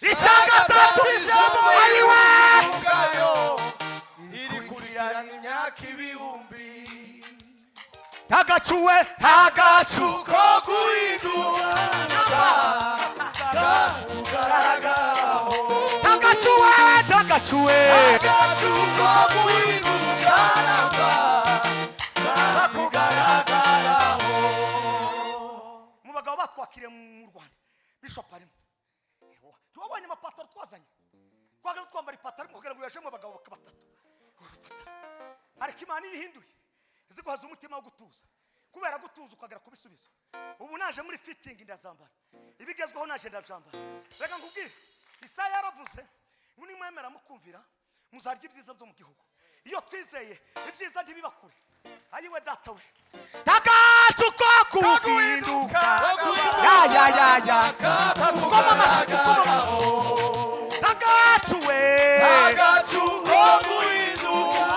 Speaker 1: Icya gatatu, ayiwe.
Speaker 2: Ubwayo irikurikirana imyaka ibihumbi.
Speaker 1: Ntagacuwe, ntagacu
Speaker 2: ko guhinduka kugaragaraho.
Speaker 1: Ntagacuwe, ntagacuwe.
Speaker 2: Agacu ko guhinduka kugaragaraho.
Speaker 1: Mu bagabo batwakiriye mu Rwanda, Bishop arimo. Ntiwabonye amapataro twazanye? Twagaze twambara ipataro imwe kugira ngo yajemo abagabo batatu. Ariko Imana iyo ihinduye iziguhaza umutima wo gutuza, kubera gutuza ukagera ku bisubizo. Ubu naje muri fitting ndazambara, ibigezweho naje ndabyambara. Reka nkubwire, Isaya yaravuze ngo nimwemera mukumvira muzarya ibyiza byo mu gihugu. Iyo twizeye ibyiza ntibiba kure. Ayiwe data we, tagacu ko kuhinduka ya ya ya ya. Koma amashyi, koma amashyi. Tagacu we.
Speaker 2: Agacu ko guhinduka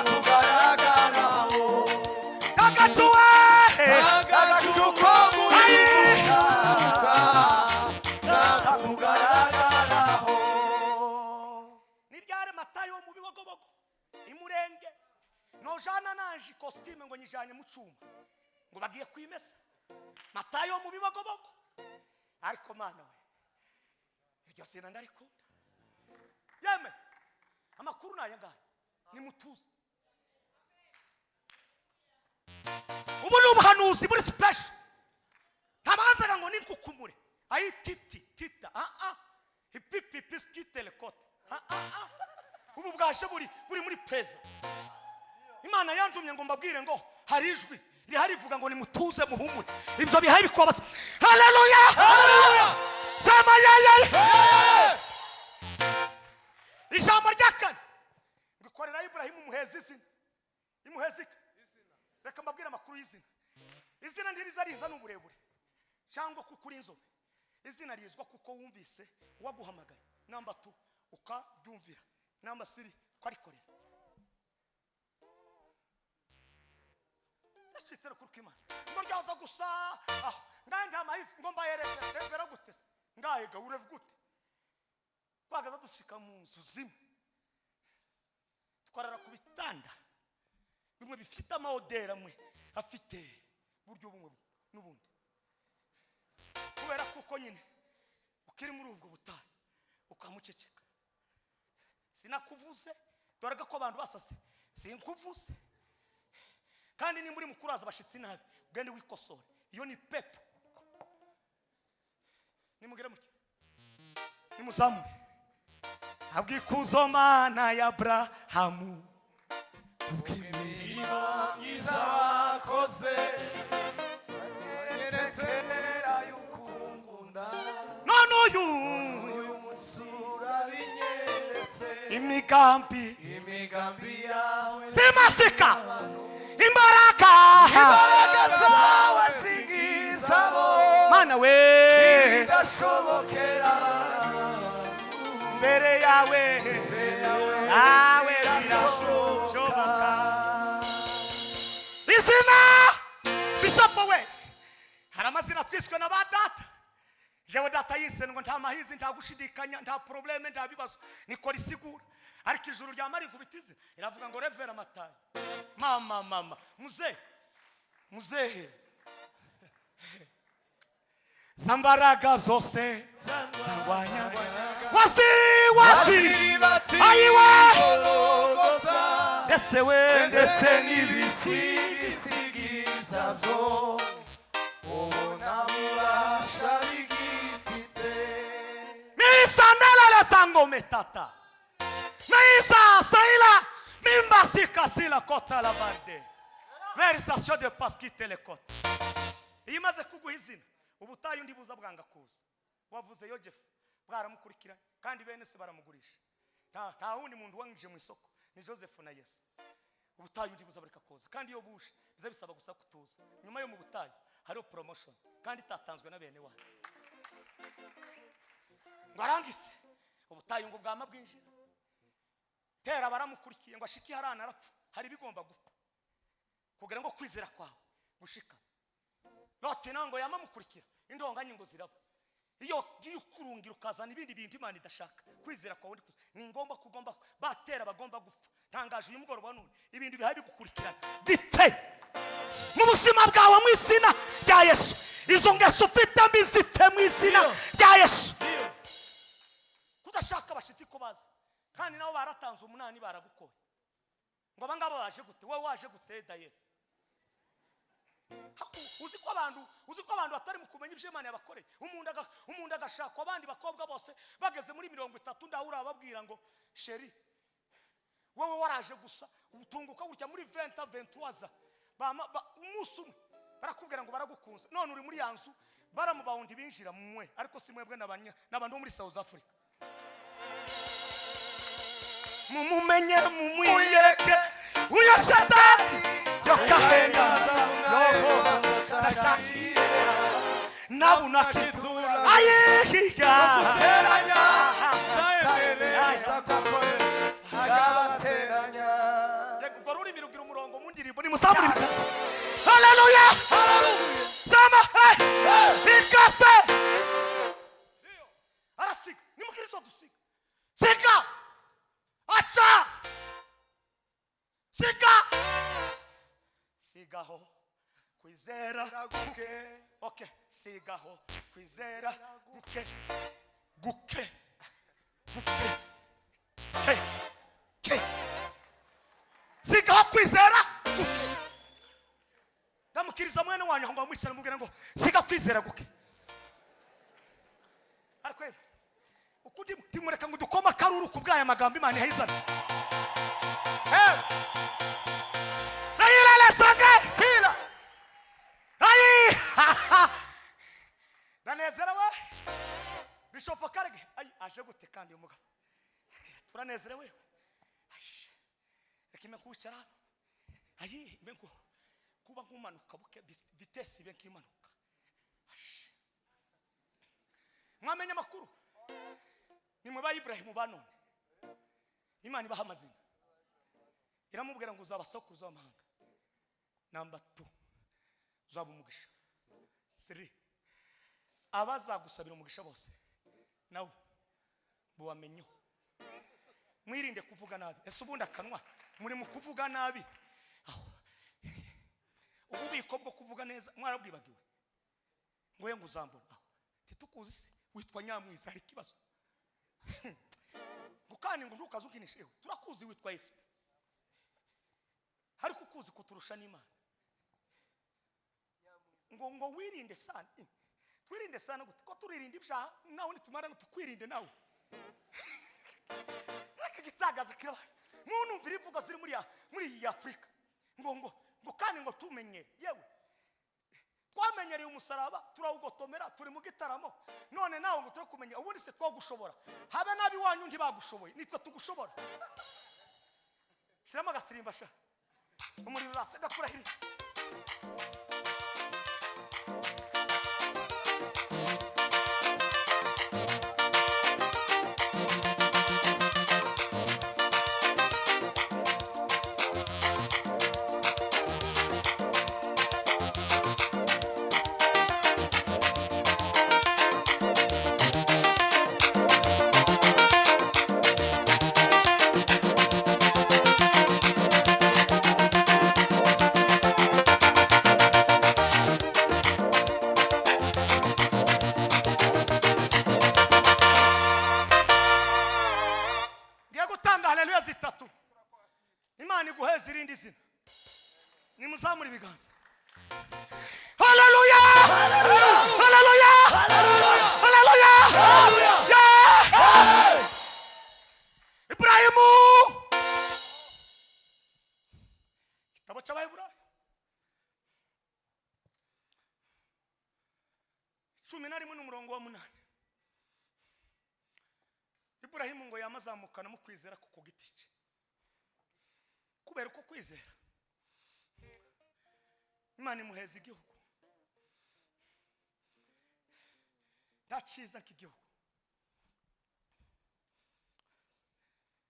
Speaker 2: kugaragaraho.
Speaker 1: Tagacu we.
Speaker 2: Agacu ko guhinduka kugaragaraho.
Speaker 1: Ni ryari Matayo mu Bibogobogo imurenge nojana nanje ikositime ngo nyijanye mu cyuma ngo bagiye kwimesa Matayo mu Bibogobogo? Ariko mana we, iryo zina ndarikunda. Yeme, amakuru ni aya ngaya, nimutuze. Ubu ni ubuhanuzi buri special. Ntabazaga ngo ninkukumure ayi titi tita ah ah ipipi piskite lekote ah ah ah. Ubu bwaje buri muri preza. Imana yantumye ngo mbabwire ngo hari ijwi rihari rivuga ngo nimutuze, muhumure, ibyo bihaye bikubabasa. Haleluya, haleluya. Sema ya ya ya. Ijambo rya kane ngo ikorera Iburahimu umuheza izina. Imuheza iki? Reka mbabwire amakuru y'izina. Izina ntiriza riza n'uburebure cyangwa kuko uri inzobe. Izina rizwa kuko wumvise uwaguhamagaye, number 2 ukaryumvira, number 3 ukarikorera. Yashitse rukuru k'Imana ngo ryaza gusa aho ngahe nta mahisi ngo mbayereke revera gute se ngahe ga ureve gute. Twagaza dushika mu nzu zimwe, twarara ku bitanda bimwe bifite amaodera amwe afite buryo bumwe n'ubundi, kubera kuko nyine ukiri muri ubwo butayu ukamuceceka. Sinakuvuze, dore ko abantu basase, sinkuvuze. Kandi nimba uri mukuru haza abashitsi nabi, ugende wikosore, iyo ni pepo. Nimugere mutyo, nimuzamure. Habwikuzo Mana ya Abrahamu,
Speaker 2: kubw'imirimo myiza wakoze, weretse y'ukungunda.
Speaker 1: None uyu
Speaker 2: Uyu munsi urabinyeretse.
Speaker 1: Imigambi
Speaker 2: Imigambi yawe
Speaker 1: zimasika imbaraga.
Speaker 2: Imbaraga zawe zingizabo.
Speaker 1: Mana we,
Speaker 2: Bidashobokera.
Speaker 1: Mbere yawe nawe birashoboka. Izina bishopo we, hari amazina twiswe na ba data. Jewe data yise ngo nta mahizi, nta gushidikanya, nta problème, nta bibazo, niko risigura. Ariko ijuru rya mari inkubitize iravuga ngo revera Matayo, mama, mama, muzehe, muzehe, zambaraga zose zarwanya wasi wasi ayiwe ndetse we
Speaker 2: Ndetse n'ibisigisigi byazo ubona bubasha bigifite.
Speaker 1: Misandelele sangome tata misa saila mimbasika sila kota la barde verisation de paskite le kote. Iyo imaze kuguha izina, ubutayu ntibuza bwanga kuza. Wavuze Yojefu bwaramukurikiranye, kandi bene se baramugurisha. Nta wundi muntu wangije mu isoko ni Joseph na Yesu. Ubutayu ntibuza bureka kuza, kandi iyo buje biza bisaba gusa kutuza. Nyuma yo mu butayu hariho promotion, kandi itatanzwe na bene wanyu. Ngo arangize ubutayu, ngo bwama bwinjira tera baramukurikiye ngo ashike harana arapfa. Hari ibigomba gupfa kugira ngo kwizera kwawe gushika. Loti nawe ngo yamamukurikira, indonganyi ngo ziraba. Iyo ugiye ukurungira ukazana ibindi bintu Imana idashaka, kwizera kwawe ndikuza. Ni ngombwa ko ugomba batera bagomba gupfa. Ntangaje uyu mugoroba none ibintu bihaye bigukurikirana bite mu buzima bwawe mu izina rya Yesu. Izo ngeso ufite mbi zipfe mu izina rya Yesu. Kudashaka abashyitsi ko baza, kandi nabo baratanze umunani, baragukoye ngo abangaba baje gute, wowe waje gute? Dayeri uzi ko abantu batari mu kumenya ibyo Imana yabakoreye. Umuntu agashakwa abandi bakobwa bose bageze muri 30, ndaho urababwira ngo chérie, wowe waraje gusa utunguka gutya muri 20 23. Umunsi umwe barakubwira ngo baragukunze, none uri muri ya nzu baramubawundi binjira mwe. Ariko si mwebwe, n'abantu bo muri South Africa. Mumumenye, mumwiyeke uyo satani yokahenda roho ndashakiye nabuna kitu ayihiya.
Speaker 2: Teranya agabateranya.
Speaker 1: Reka urwo rurimi rugira umurongo mu ndirimbo. Nimusamure ibiganza. Haleluya, sema hey bikase arasiga. Nimukristo dusiga, siga, acha, siga, sigaho kwizera guke. Okay, sigaho kwizera guke, guke, guke, ke, ke, sigaho kwizera guke. Ndamukiriza mwene wanyu ngo amwicara, mubwira ngo siga kwizera guke. Ariko yewe, uko ndimureka ngo dukoma akaruru ku bw'aya magambo Imana ihayizana. Nayirele sange
Speaker 2: Kila
Speaker 1: ayi ndanezerewe. Bishop Karege ayi aje gute? Kandi uyu mugabo turanezerewe. Ayi, reka ime kwicara hano. Ayi ime kuba nk'umanuka buke, vitesse ibe nk'imanuka. Ashi. Mwamenye amakuru, nimwe ba Ibrahimu ba none. Imana ibaha amazina, iramubwira ngo uzaba sokuruza w'amahanga. Number 2, uzaba umugisha. 3, abazagusabira umugisha bose nawe bubamenyeho. Mwirinde kuvuga nabi. Ese ubundi akanwa muri mu kuvuga nabi? Aho. Ububiko bwo kuvuga neza mwarabwibagiwe. Ngo ye ngo uzambona aho ntitukuzi se witwa Nyamwiza, hari ikibazo? Ngo kandi ngo ntukaze ukinishe. Ewe, turakuzi witwa Yesu, ariko ukuzi kuturusha n'Imana. Ngo wirinde sana. Twirinde sana gute ko turirinda ibyaha? Nawe nitumara ngo tukwirinde nawe. Ariko igitangaza kirabaye, munumvira imvugo ziri muri iyi Afurika, ngo ngo ngo kandi ngo tumenyere. Yewe, twamenyereye umusaraba, turawugotomera, turi mu gitaramo. None nawe ngo turakumenya, ubundi se twagushobora? Habe nabi wanyu ntibagushoboye, nitwe tugushobora. Shyiramo agasirimba sha, umuriro urasa, ndakurahiriye. Ngiye gutanga haleluya zitatu, Imana iguheza irindi zina. Nimuzamure ibiganza. Haleluya, haleluya, haleluya! Yeah! Iburahimu, igitabo cy'Abaheburayo 11 n'umurongo wa 8. Iburahimu ngo yamazamukana mu kwizera ku giti cye. Kubera uko kwizera, Imana imuheza igihugu. Nta cyiza nk'igihugu.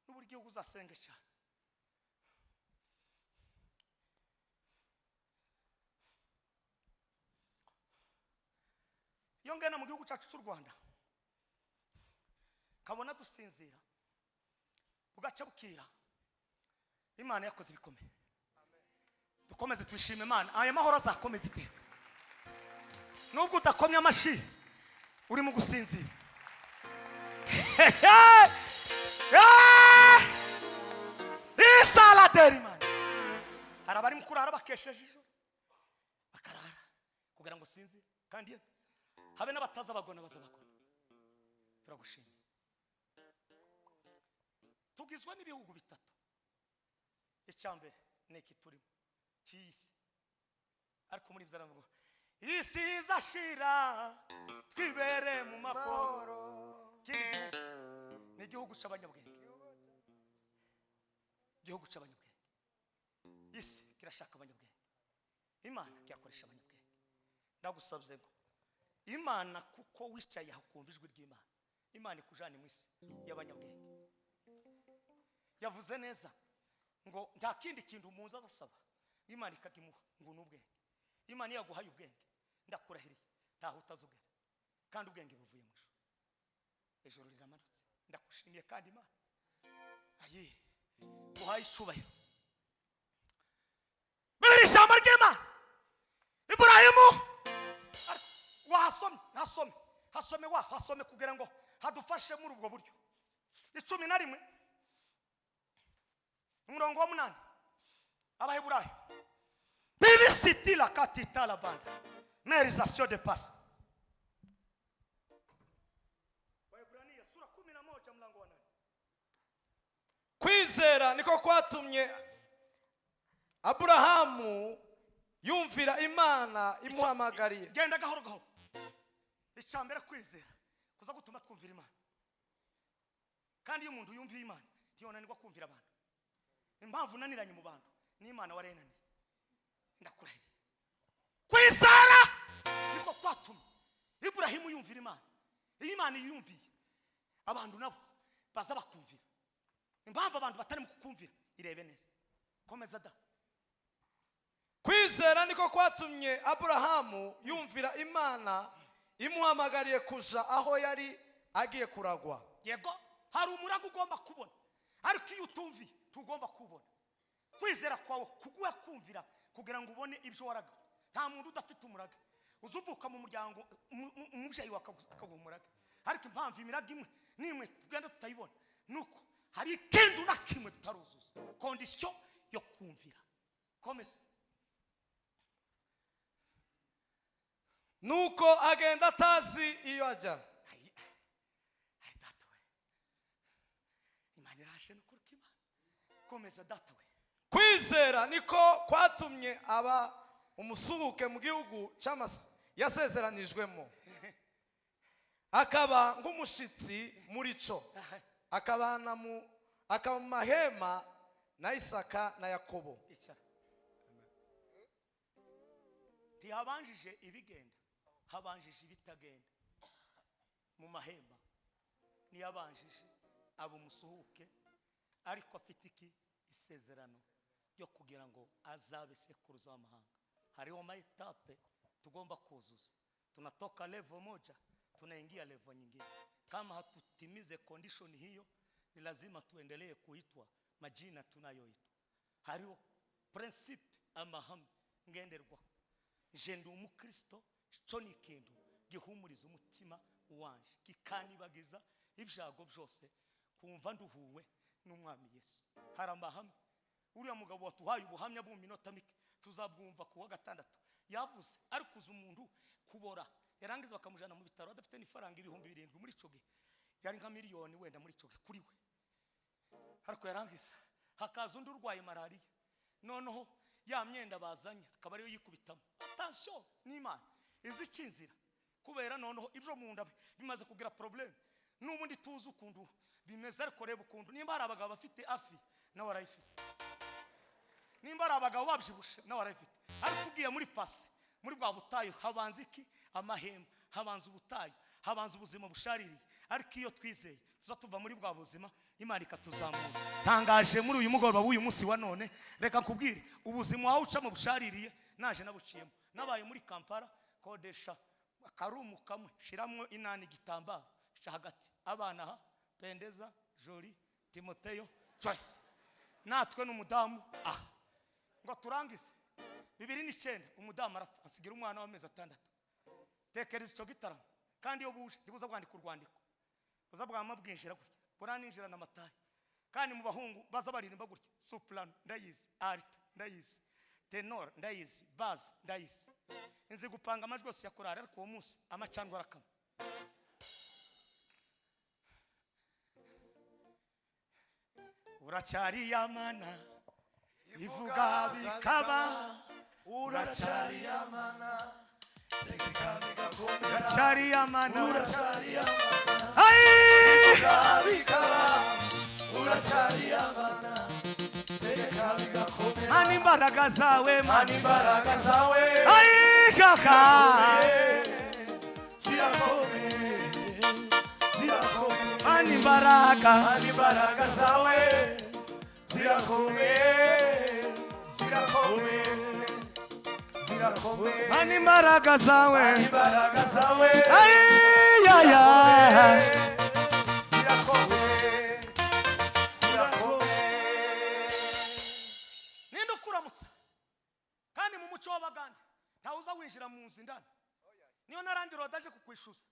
Speaker 1: N'uburyo igihugu uzasenge cyane. Iyo ngena mu gihugu cyacu cy'u Rwanda, kabona dusinzira bugaca bukira, Imana yakoze ibikomeye. Dukomeze twishime Imana, aya mahoro azakomeza iteka. Nubwo udakomye amashi, uri mu gusinzira. Isaladeri Imana, hari abari mu kurara bakesheje ijoro, bakarara kugira ngo usinzire, kandi yewe, habe n'abataza abagona baza bagona. Turagushimye. Tugizwe n'ibihugu bitatu. Icya mbere ni iki turimo cy'isi, ariko muri ibyo aravuga isi izashira twibere mu mahoro. Ikindi gihugu ni igihugu cy'abanyabwenge. Igihugu cy'abanyabwenge, isi kirashaka abanyabwenge, Imana kirakoresha abanyabwenge. Ndagusabye ngo Imana, kuko wicaye aho ukumva ijwi ry'Imana, Imana ikujane mu isi y'abanyabwenge. Yavuze neza ngo nta kindi kintu umuntu azasaba Imana ikakimuha ngo ni ubwenge. Imana iyo yaguhaye ubwenge, ndakurahiriye, ntaho utazugera, kandi ubwenge buvuye mu ijuru. Ijuru riramanutse. Ndakushimiye kandi Imana ayi guhaye icubahiro. Bibiri, ijambo ry'Imana, Iburahimu wahasomye, hasome, hasome, wa hasome kugira ngo hadufashe muri ubwo buryo. 11 umurongo wa 8, Abaheburayo. Bilisiti la katita la banda merisation de passe. Waebrania sura 11 mlango wa 8.
Speaker 3: Kwizera niko kwatumye Aburahamu yumvira Imana imuhamagariye.
Speaker 1: Genda gahoro gahoro. Icya mbere, kwizera kuza gutuma twumvira Imana, kandi iyo umuntu yumviye Imana ntiyonanirwa kumvira abantu. Impamvu unaniranye mu bantu ni Imana warenaniye. Ndakurahiye, kwizera niko kwatumye Iburahimu yumvira Imana. Iyo Imana yiyumviye, abantu nabo baza bakumvira. Impamvu abantu batari mu kukumvira, irebe neza. Komeza da.
Speaker 3: Kwizera niko kwatumye Aburahamu yumvira Imana imuhamagariye kuja aho yari agiye kuragwa.
Speaker 1: Yego, hari umurago ugomba kubona, ariko iyo utumviye tugomba kubona. Kwizera kwawe kuguha kumvira kugira ngo ubone ibyo waraga. Nta muntu udafite umuraga. Uzuvuka mu muryango, umubyeyi wawe akaguha umuraga, ariko impamvu imiraga imwe n'imwe tugenda tutayibona nuko hari ikintu na kimwe tutaruzuza, condition yo kumvira. Komeza.
Speaker 3: Nuko agenda atazi iyo ajya.
Speaker 1: Ayi, ayi data we! Komeza data we.
Speaker 3: Kwizera niko kwatumye aba umusuhuke mu gihugu yasezeranijwemo, akaba nk'umushitsi muri cyo, akabana mu akaba mu mahema na Isaka na Yakobo.
Speaker 1: Icara. Ntihabanjije ibigenda, habanjije ibitagenda. Mu mahema niyabanjije, aba umusuhuke, ariko afite iki? Isezerano ryo kugira ngo azabe sekuruza w'amahanga. Hariho ma étapes tugomba kuzuza. Tunatoka level moja, tunaingia level nyingine. Kama hatutimize condition hiyo, ni lazima tuendelee kuitwa majina tunayoitwa. Hariho principe, amahame ngenderwaho. Nje ndi umukristo, cyo ni ikintu gihumuriza umutima wanje, kikanibagiza ibyago byose, kumva nduhuwe n'Umwami Yesu. Hari amahame. Uriya mugabo watuhaye ubuhamya bwo mu minota mike, tuzabwumva ku wa gatandatu, yavuze ariko uza umuntu kubora, yarangiza bakamujyana mu bitaro adafite n'ifaranga 7000. Muri icyo gihe yari nka miliyoni wenda muri icyo gihe kuri we. Ariko yarangiza hakaza undi urwaye malariya, noneho ya myenda bazanye akaba ariyo yikubitamo. Attention, n'Imana izi inzira, kubera noneho ibyo mu nda bimaze kugira problème. N'ubundi tuzi ukuntu bimeze, ariko reba ukuntu nimba hari abagabo bafite afi, nawe arayifite. Nimba hari abagabo babyibushe, nawe arayifite. Ariko ugiye muri passé, muri bwa butayu, habanza iki? Amahema. Habanza ubutayu, habanza ubuzima bushaririye. Ariko iyo twizeye, tuza tuva muri bwa buzima, Imana ikatuzamura. Ntangaje muri uyu mugoroba w'uyu munsi wa none, reka nkubwire, ubuzima wawe ucamo bushaririye, naje nabuciyemo. Nabaye muri Kampala, kodesha aka room kamwe, shiramwo inani, igitambaro sha hagati, abana aha, Pendeza, Joli, Timoteyo, Joyce, natwe n'umudamu aha. Ngo turangize, 2009 umudamu arapfa, asigira umwana w'amezi 6. Tekereza icyo gitaramo. Kandi iyo buje, ntibuza bwandika urwandiko, buza bwama bwinjira gutya, buraninjira na Matayo. Kandi mu bahungu baza baririmba gutya, soprano ndayizi, alto ndayizi, ténor ndayizi, basse ndayizi, nzi gupanga amajwi yose ya korari. Ariko uwo munsi amacandwe arakama. Uracyari yamana ivuga bikaba.
Speaker 2: Uracyari yamana tegeka bigakomera.
Speaker 1: Uracyari yamana.
Speaker 2: Uracyari yamana.
Speaker 1: Ai!
Speaker 2: Ivuga bikaba. Uracyari yamana tegeka bigakomera.
Speaker 1: Mana, imbaraga zawe.
Speaker 2: Mana,
Speaker 1: Mana,
Speaker 2: imbaraga zawe
Speaker 1: ai kaka.
Speaker 2: zirakomeye, zirakomeye.
Speaker 1: Mana, imbaraga.
Speaker 2: Mana, imbaraga zawe zirakomeye, zirakomeye, zirakomeye.
Speaker 1: Mana, imbaraga zawe.
Speaker 2: Mana, imbaraga zawe
Speaker 1: ai ya ya.
Speaker 2: zirakomeye, zirakomeye.
Speaker 1: Ninde ukuramutsa? Kandi mu muco w'Abagande ntawe uza winjira mu nzu indani. Niyo narandi rodaje kukwishyuza,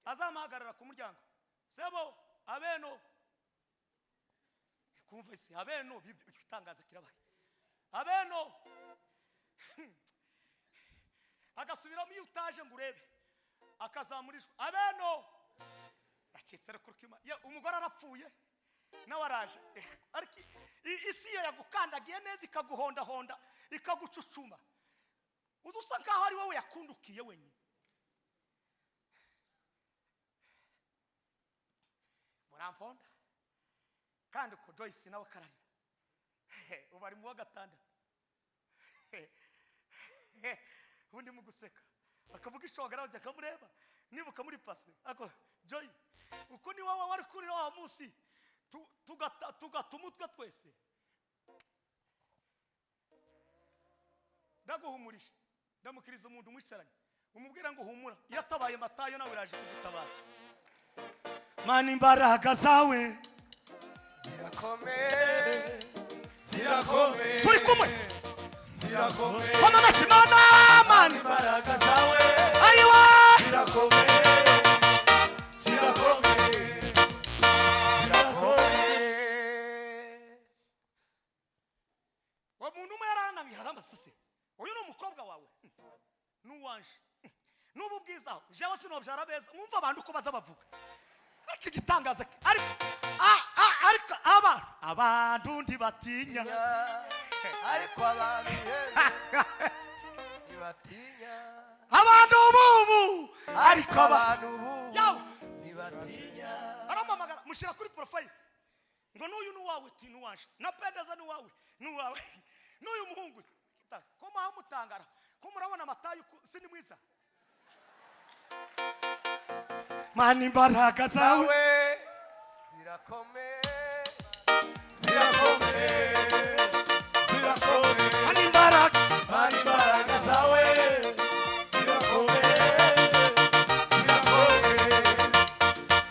Speaker 1: azamuhagarara ku muryango: "Sebo, abeno." Kumva isi abeno, igitangaza kirabaye. Abeno, agasubiramo. Iyo utaje ngo urebe, akazamura ijwi: "Abeno." Acitse ariko umugore arapfuye, nawe araje. Ariko isi iyo yagukandagiye neza, ikaguhondahonda, ikagucucuma, uza usa nkaho ari wowe yakundukiye wenyine. Muramponda. Kandi uko Joyce nawe akararira, ubu ari mu wa gatandatu. Undi mu guseka akavuga ishongera, akamureba nibuka muri passé. Ako Joy, uko ni wowe wari kurira wa munsi, tugata umutwe twese. Ndaguhumurije, ndamukiriza umuntu umwicaranye, umubwira ngo humura, iyo atabaye Matayo, nawe iraje kugutabara. Mana, imbaraga zawe
Speaker 2: Zirakomeye, zirakomeye.
Speaker 1: Turi kumwe.
Speaker 2: Zirakomeye.
Speaker 1: Koma amashyi. Mana, Mana.
Speaker 2: Imbaraga zawe
Speaker 1: ayiwa.
Speaker 2: zirakomeye, zirakomeye, zirakomeye.
Speaker 1: Uwo muntu umwe yarananiye, aramasase: "Uyu ni umukobwa wawe?" "N'uwanje." "N'ubu bwiza, jewe sinobyara beza." Mwumva abantu uko baza bavuga. Ariko igitangaza, ariko Ariko abantu ntibatinya.
Speaker 2: Ariko abantu ntibatinya.
Speaker 1: Abantu bubu, ariko
Speaker 2: abantu bubu
Speaker 1: Yawe.
Speaker 2: ntibatinya.
Speaker 1: Arampamagara, mushyira kuri profile ngo n'uyu ni uwawe, ti n'uwaje na Pendeza ni uwawe, ni uwawe n'uyu muhungu. Ko muhamutangara, ko murabona amatayi si ni mwiza. Mana, imbaraga zawe
Speaker 2: Zawe zirakomeye, zirakomeye, zirakomeye.
Speaker 1: Mana, imbaraga.
Speaker 2: Mana, imbaraga zawe zirakomeye, zirakomeye,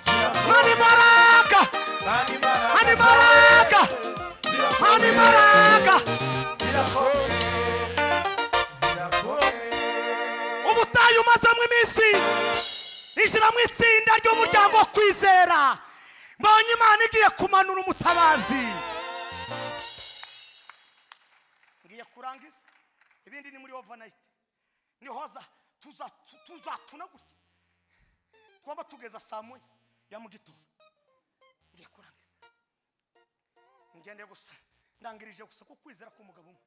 Speaker 2: zirakomeye.
Speaker 1: Mana, imbaraga.
Speaker 2: Mana, imbaraga.
Speaker 1: Mana, imbaraga. Mana, imbaraga.
Speaker 2: Zirakomeye, zirakomeye.
Speaker 1: Ubutayu umazemo iminsi, injira mu itsinda ry'umuryango wo kwizera. Mbonye Imana igiye kumanura umutabazi. Ngiye kurangiza, ibindi ni muri overnight. Nihoza tuzatuna gutya, twaba tugeza saa 1 ya mu gitondo. Ngiye kurangiza, ngende gusa ndangirije gusa ko kwizera k'umugabo umwe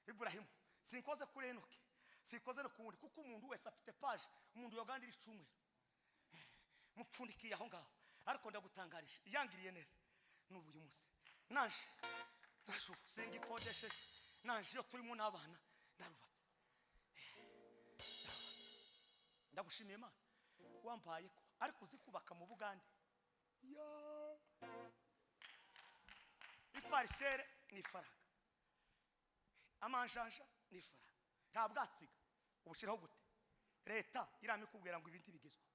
Speaker 1: Iburahimu. Sinkoze kuri Enoki, sikoze no ku wundi, kuko umuntu wese afite page umuntu yogandira icumweru mupfundikiye aho ngaho. Ariko ndagutangarije, yangiriye neza n'ubu uyu munsi naje ubu singikodesheje, naje iyo turimo n'abana, narubatse. Ndagushimiye Imana wampaye ko, ariko uzi kubaka mu Bugande ya iparcelle ni ifaranga, amanjanja ni ifaranga, nta bwatsiga ubushyiraho gute? Leta irama ikubwira ngo ibindi bigezweho.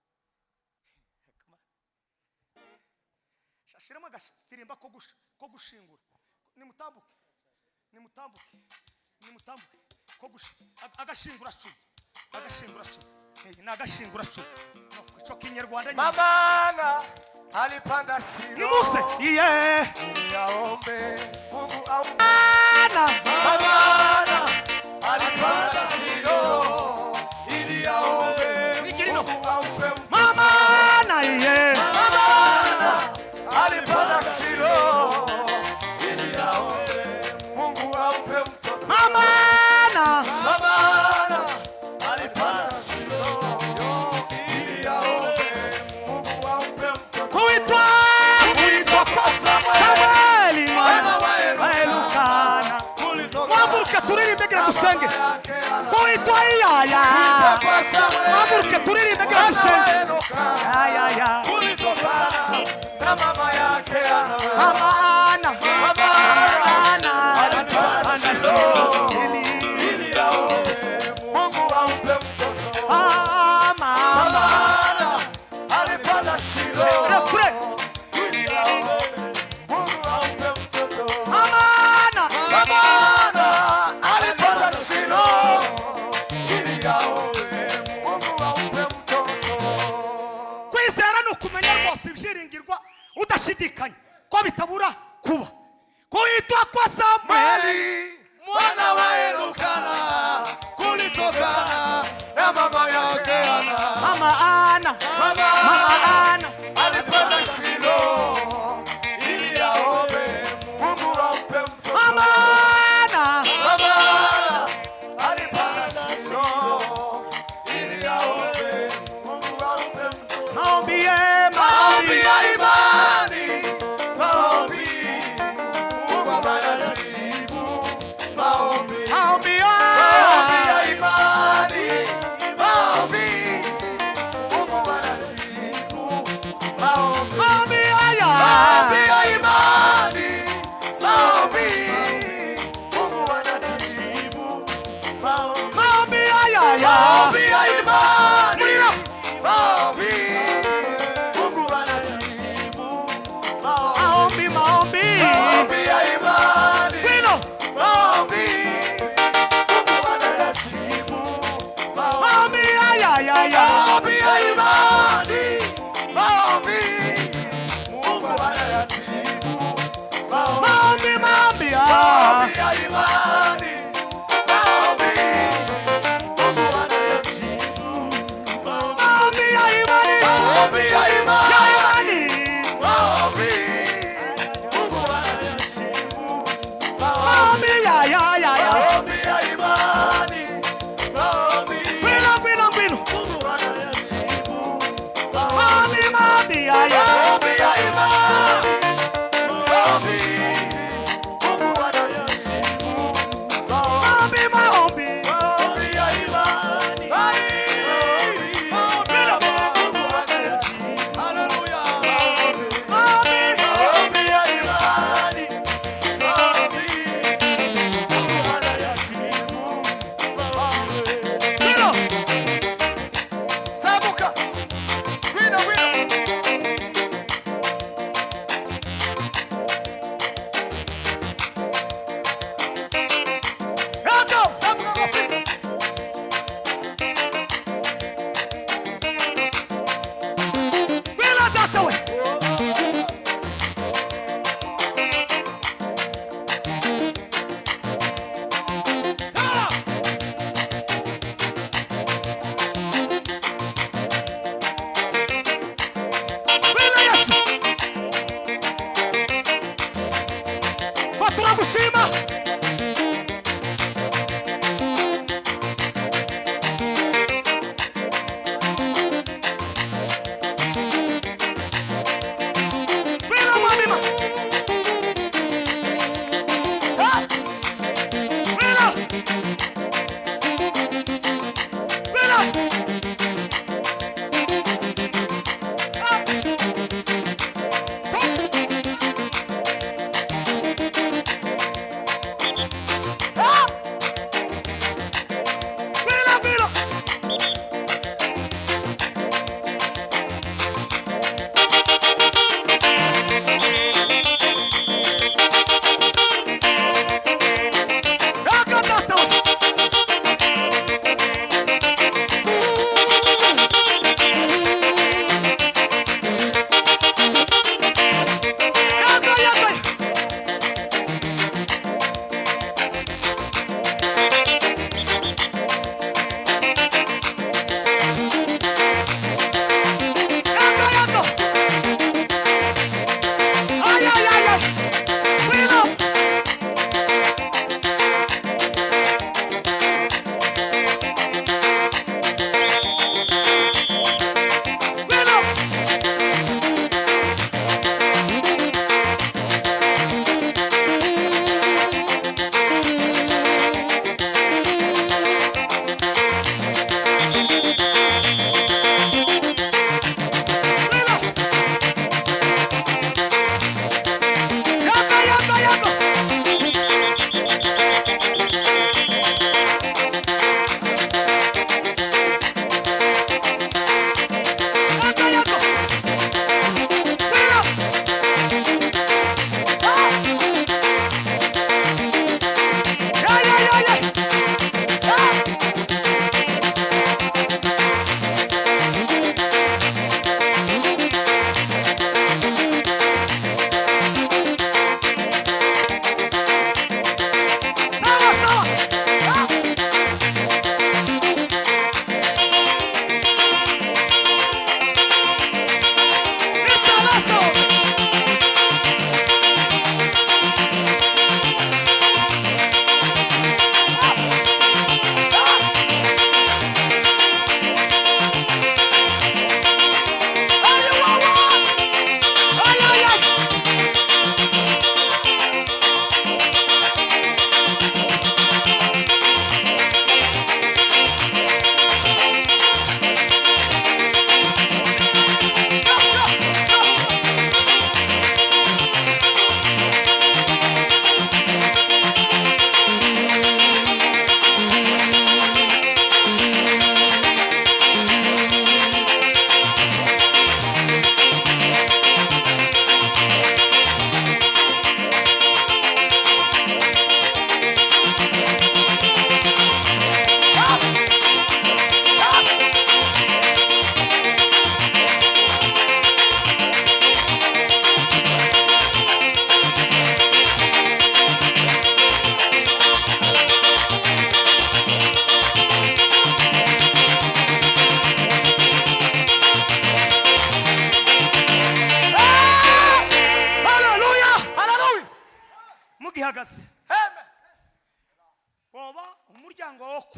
Speaker 1: Shiramo agasirimba ko gushingura. Nimutambuke, nimutambuke, nimutambuke. Ko agashingura cumi, agashingura cumi. Ni agashingura cumi. No, ico Kinyarwanda nyine.
Speaker 2: Mamana alipanda Shilo
Speaker 1: Nimuse iye.
Speaker 2: Ili aombe Mungu au
Speaker 1: Ana.
Speaker 2: Mamana alipanda Shilo ili aombe
Speaker 1: Ikirino.
Speaker 2: Mungu ampe.
Speaker 1: Mama na iye.
Speaker 2: Mamana alipanda Shilo ili aombe Mungu ampe mtoto.
Speaker 1: Mama na.
Speaker 2: Mamana alipanda Shilo ili aombe Mungu ampe mtoto.
Speaker 1: Kuitwa
Speaker 2: kwa Samueli
Speaker 1: Samueli mwana
Speaker 2: mwana wa
Speaker 1: wa Elukana.
Speaker 2: Kulitoka
Speaker 1: Muhaguruke turirimbe gira dusenge.
Speaker 2: yake Ana.
Speaker 1: Kuitwa iyaya.
Speaker 2: Kwa Samueli
Speaker 1: Muhaguruke turirimbe gira
Speaker 2: mwana wa
Speaker 1: dusenge.
Speaker 2: Elukana.
Speaker 1: Ayaya.
Speaker 2: Kulitokana na mama yake Ana.
Speaker 1: Mama ana.
Speaker 2: Mama
Speaker 1: Ana.
Speaker 2: alipanda
Speaker 1: Ana
Speaker 2: Shilo
Speaker 1: Shilo.
Speaker 2: ili aombe Mungu ampe mtoto.
Speaker 1: Mama.
Speaker 2: Mama alipanda Shilo
Speaker 1: Rekure.
Speaker 2: ili aombe Mungu ampe mtoto.
Speaker 1: Mama ana.
Speaker 2: Mama alipanda Shilo ili aombe Mungu ampe mtoto.
Speaker 1: Kwizera ni ukumenya rwose ibyiringirwa udashidikanya ko bitabura kuba. Kuitwa kwa Samweli
Speaker 2: Mali mwana wa Elukana kulitokana na mama yake Ana.
Speaker 1: Mama ana.
Speaker 2: Mama
Speaker 1: Mama ana.
Speaker 2: alipanda Shilo ili aombe Mungu ampe mtoto.
Speaker 1: Mama ana.
Speaker 2: Mama alipanda Shilo ili aombe Mungu ampe mtoto.
Speaker 1: Maombi ye.
Speaker 2: Maombi
Speaker 1: Maombi.
Speaker 2: ya imani, maombi Mungu anajibu maombi.
Speaker 1: Maombi
Speaker 2: Maombi
Speaker 1: ya.
Speaker 2: ya imani, maombi Mungu anajibu.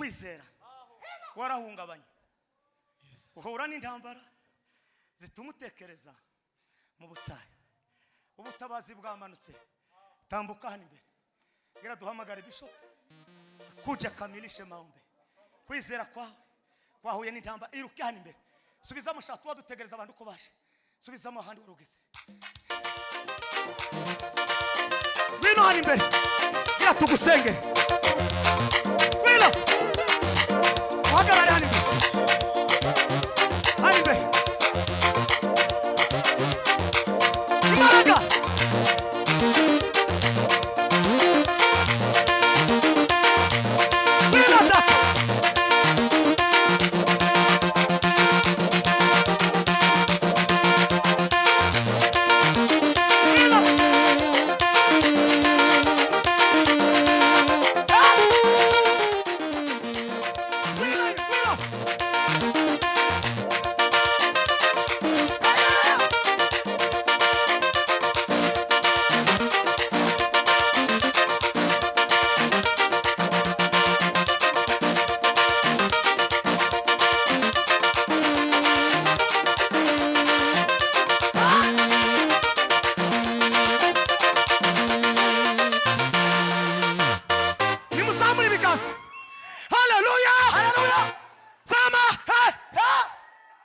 Speaker 1: Kwizera warahungabanye, uhura n'intambara zituma utekereza mu butayu. Ubutabazi bwamanutse. Tambuka hano imbere, ngira duhamagare bishop kuja kamilishe maombi. Kwizera kwawe kwahuye n'intambara, iruke hano imbere. Subizamo shati, wadutegereza abantu ko baje. Subizamo ahandi wari ugeze. Ngwino hano imbere, ngira tugusengere. Ngwino uhagarare hano imbere.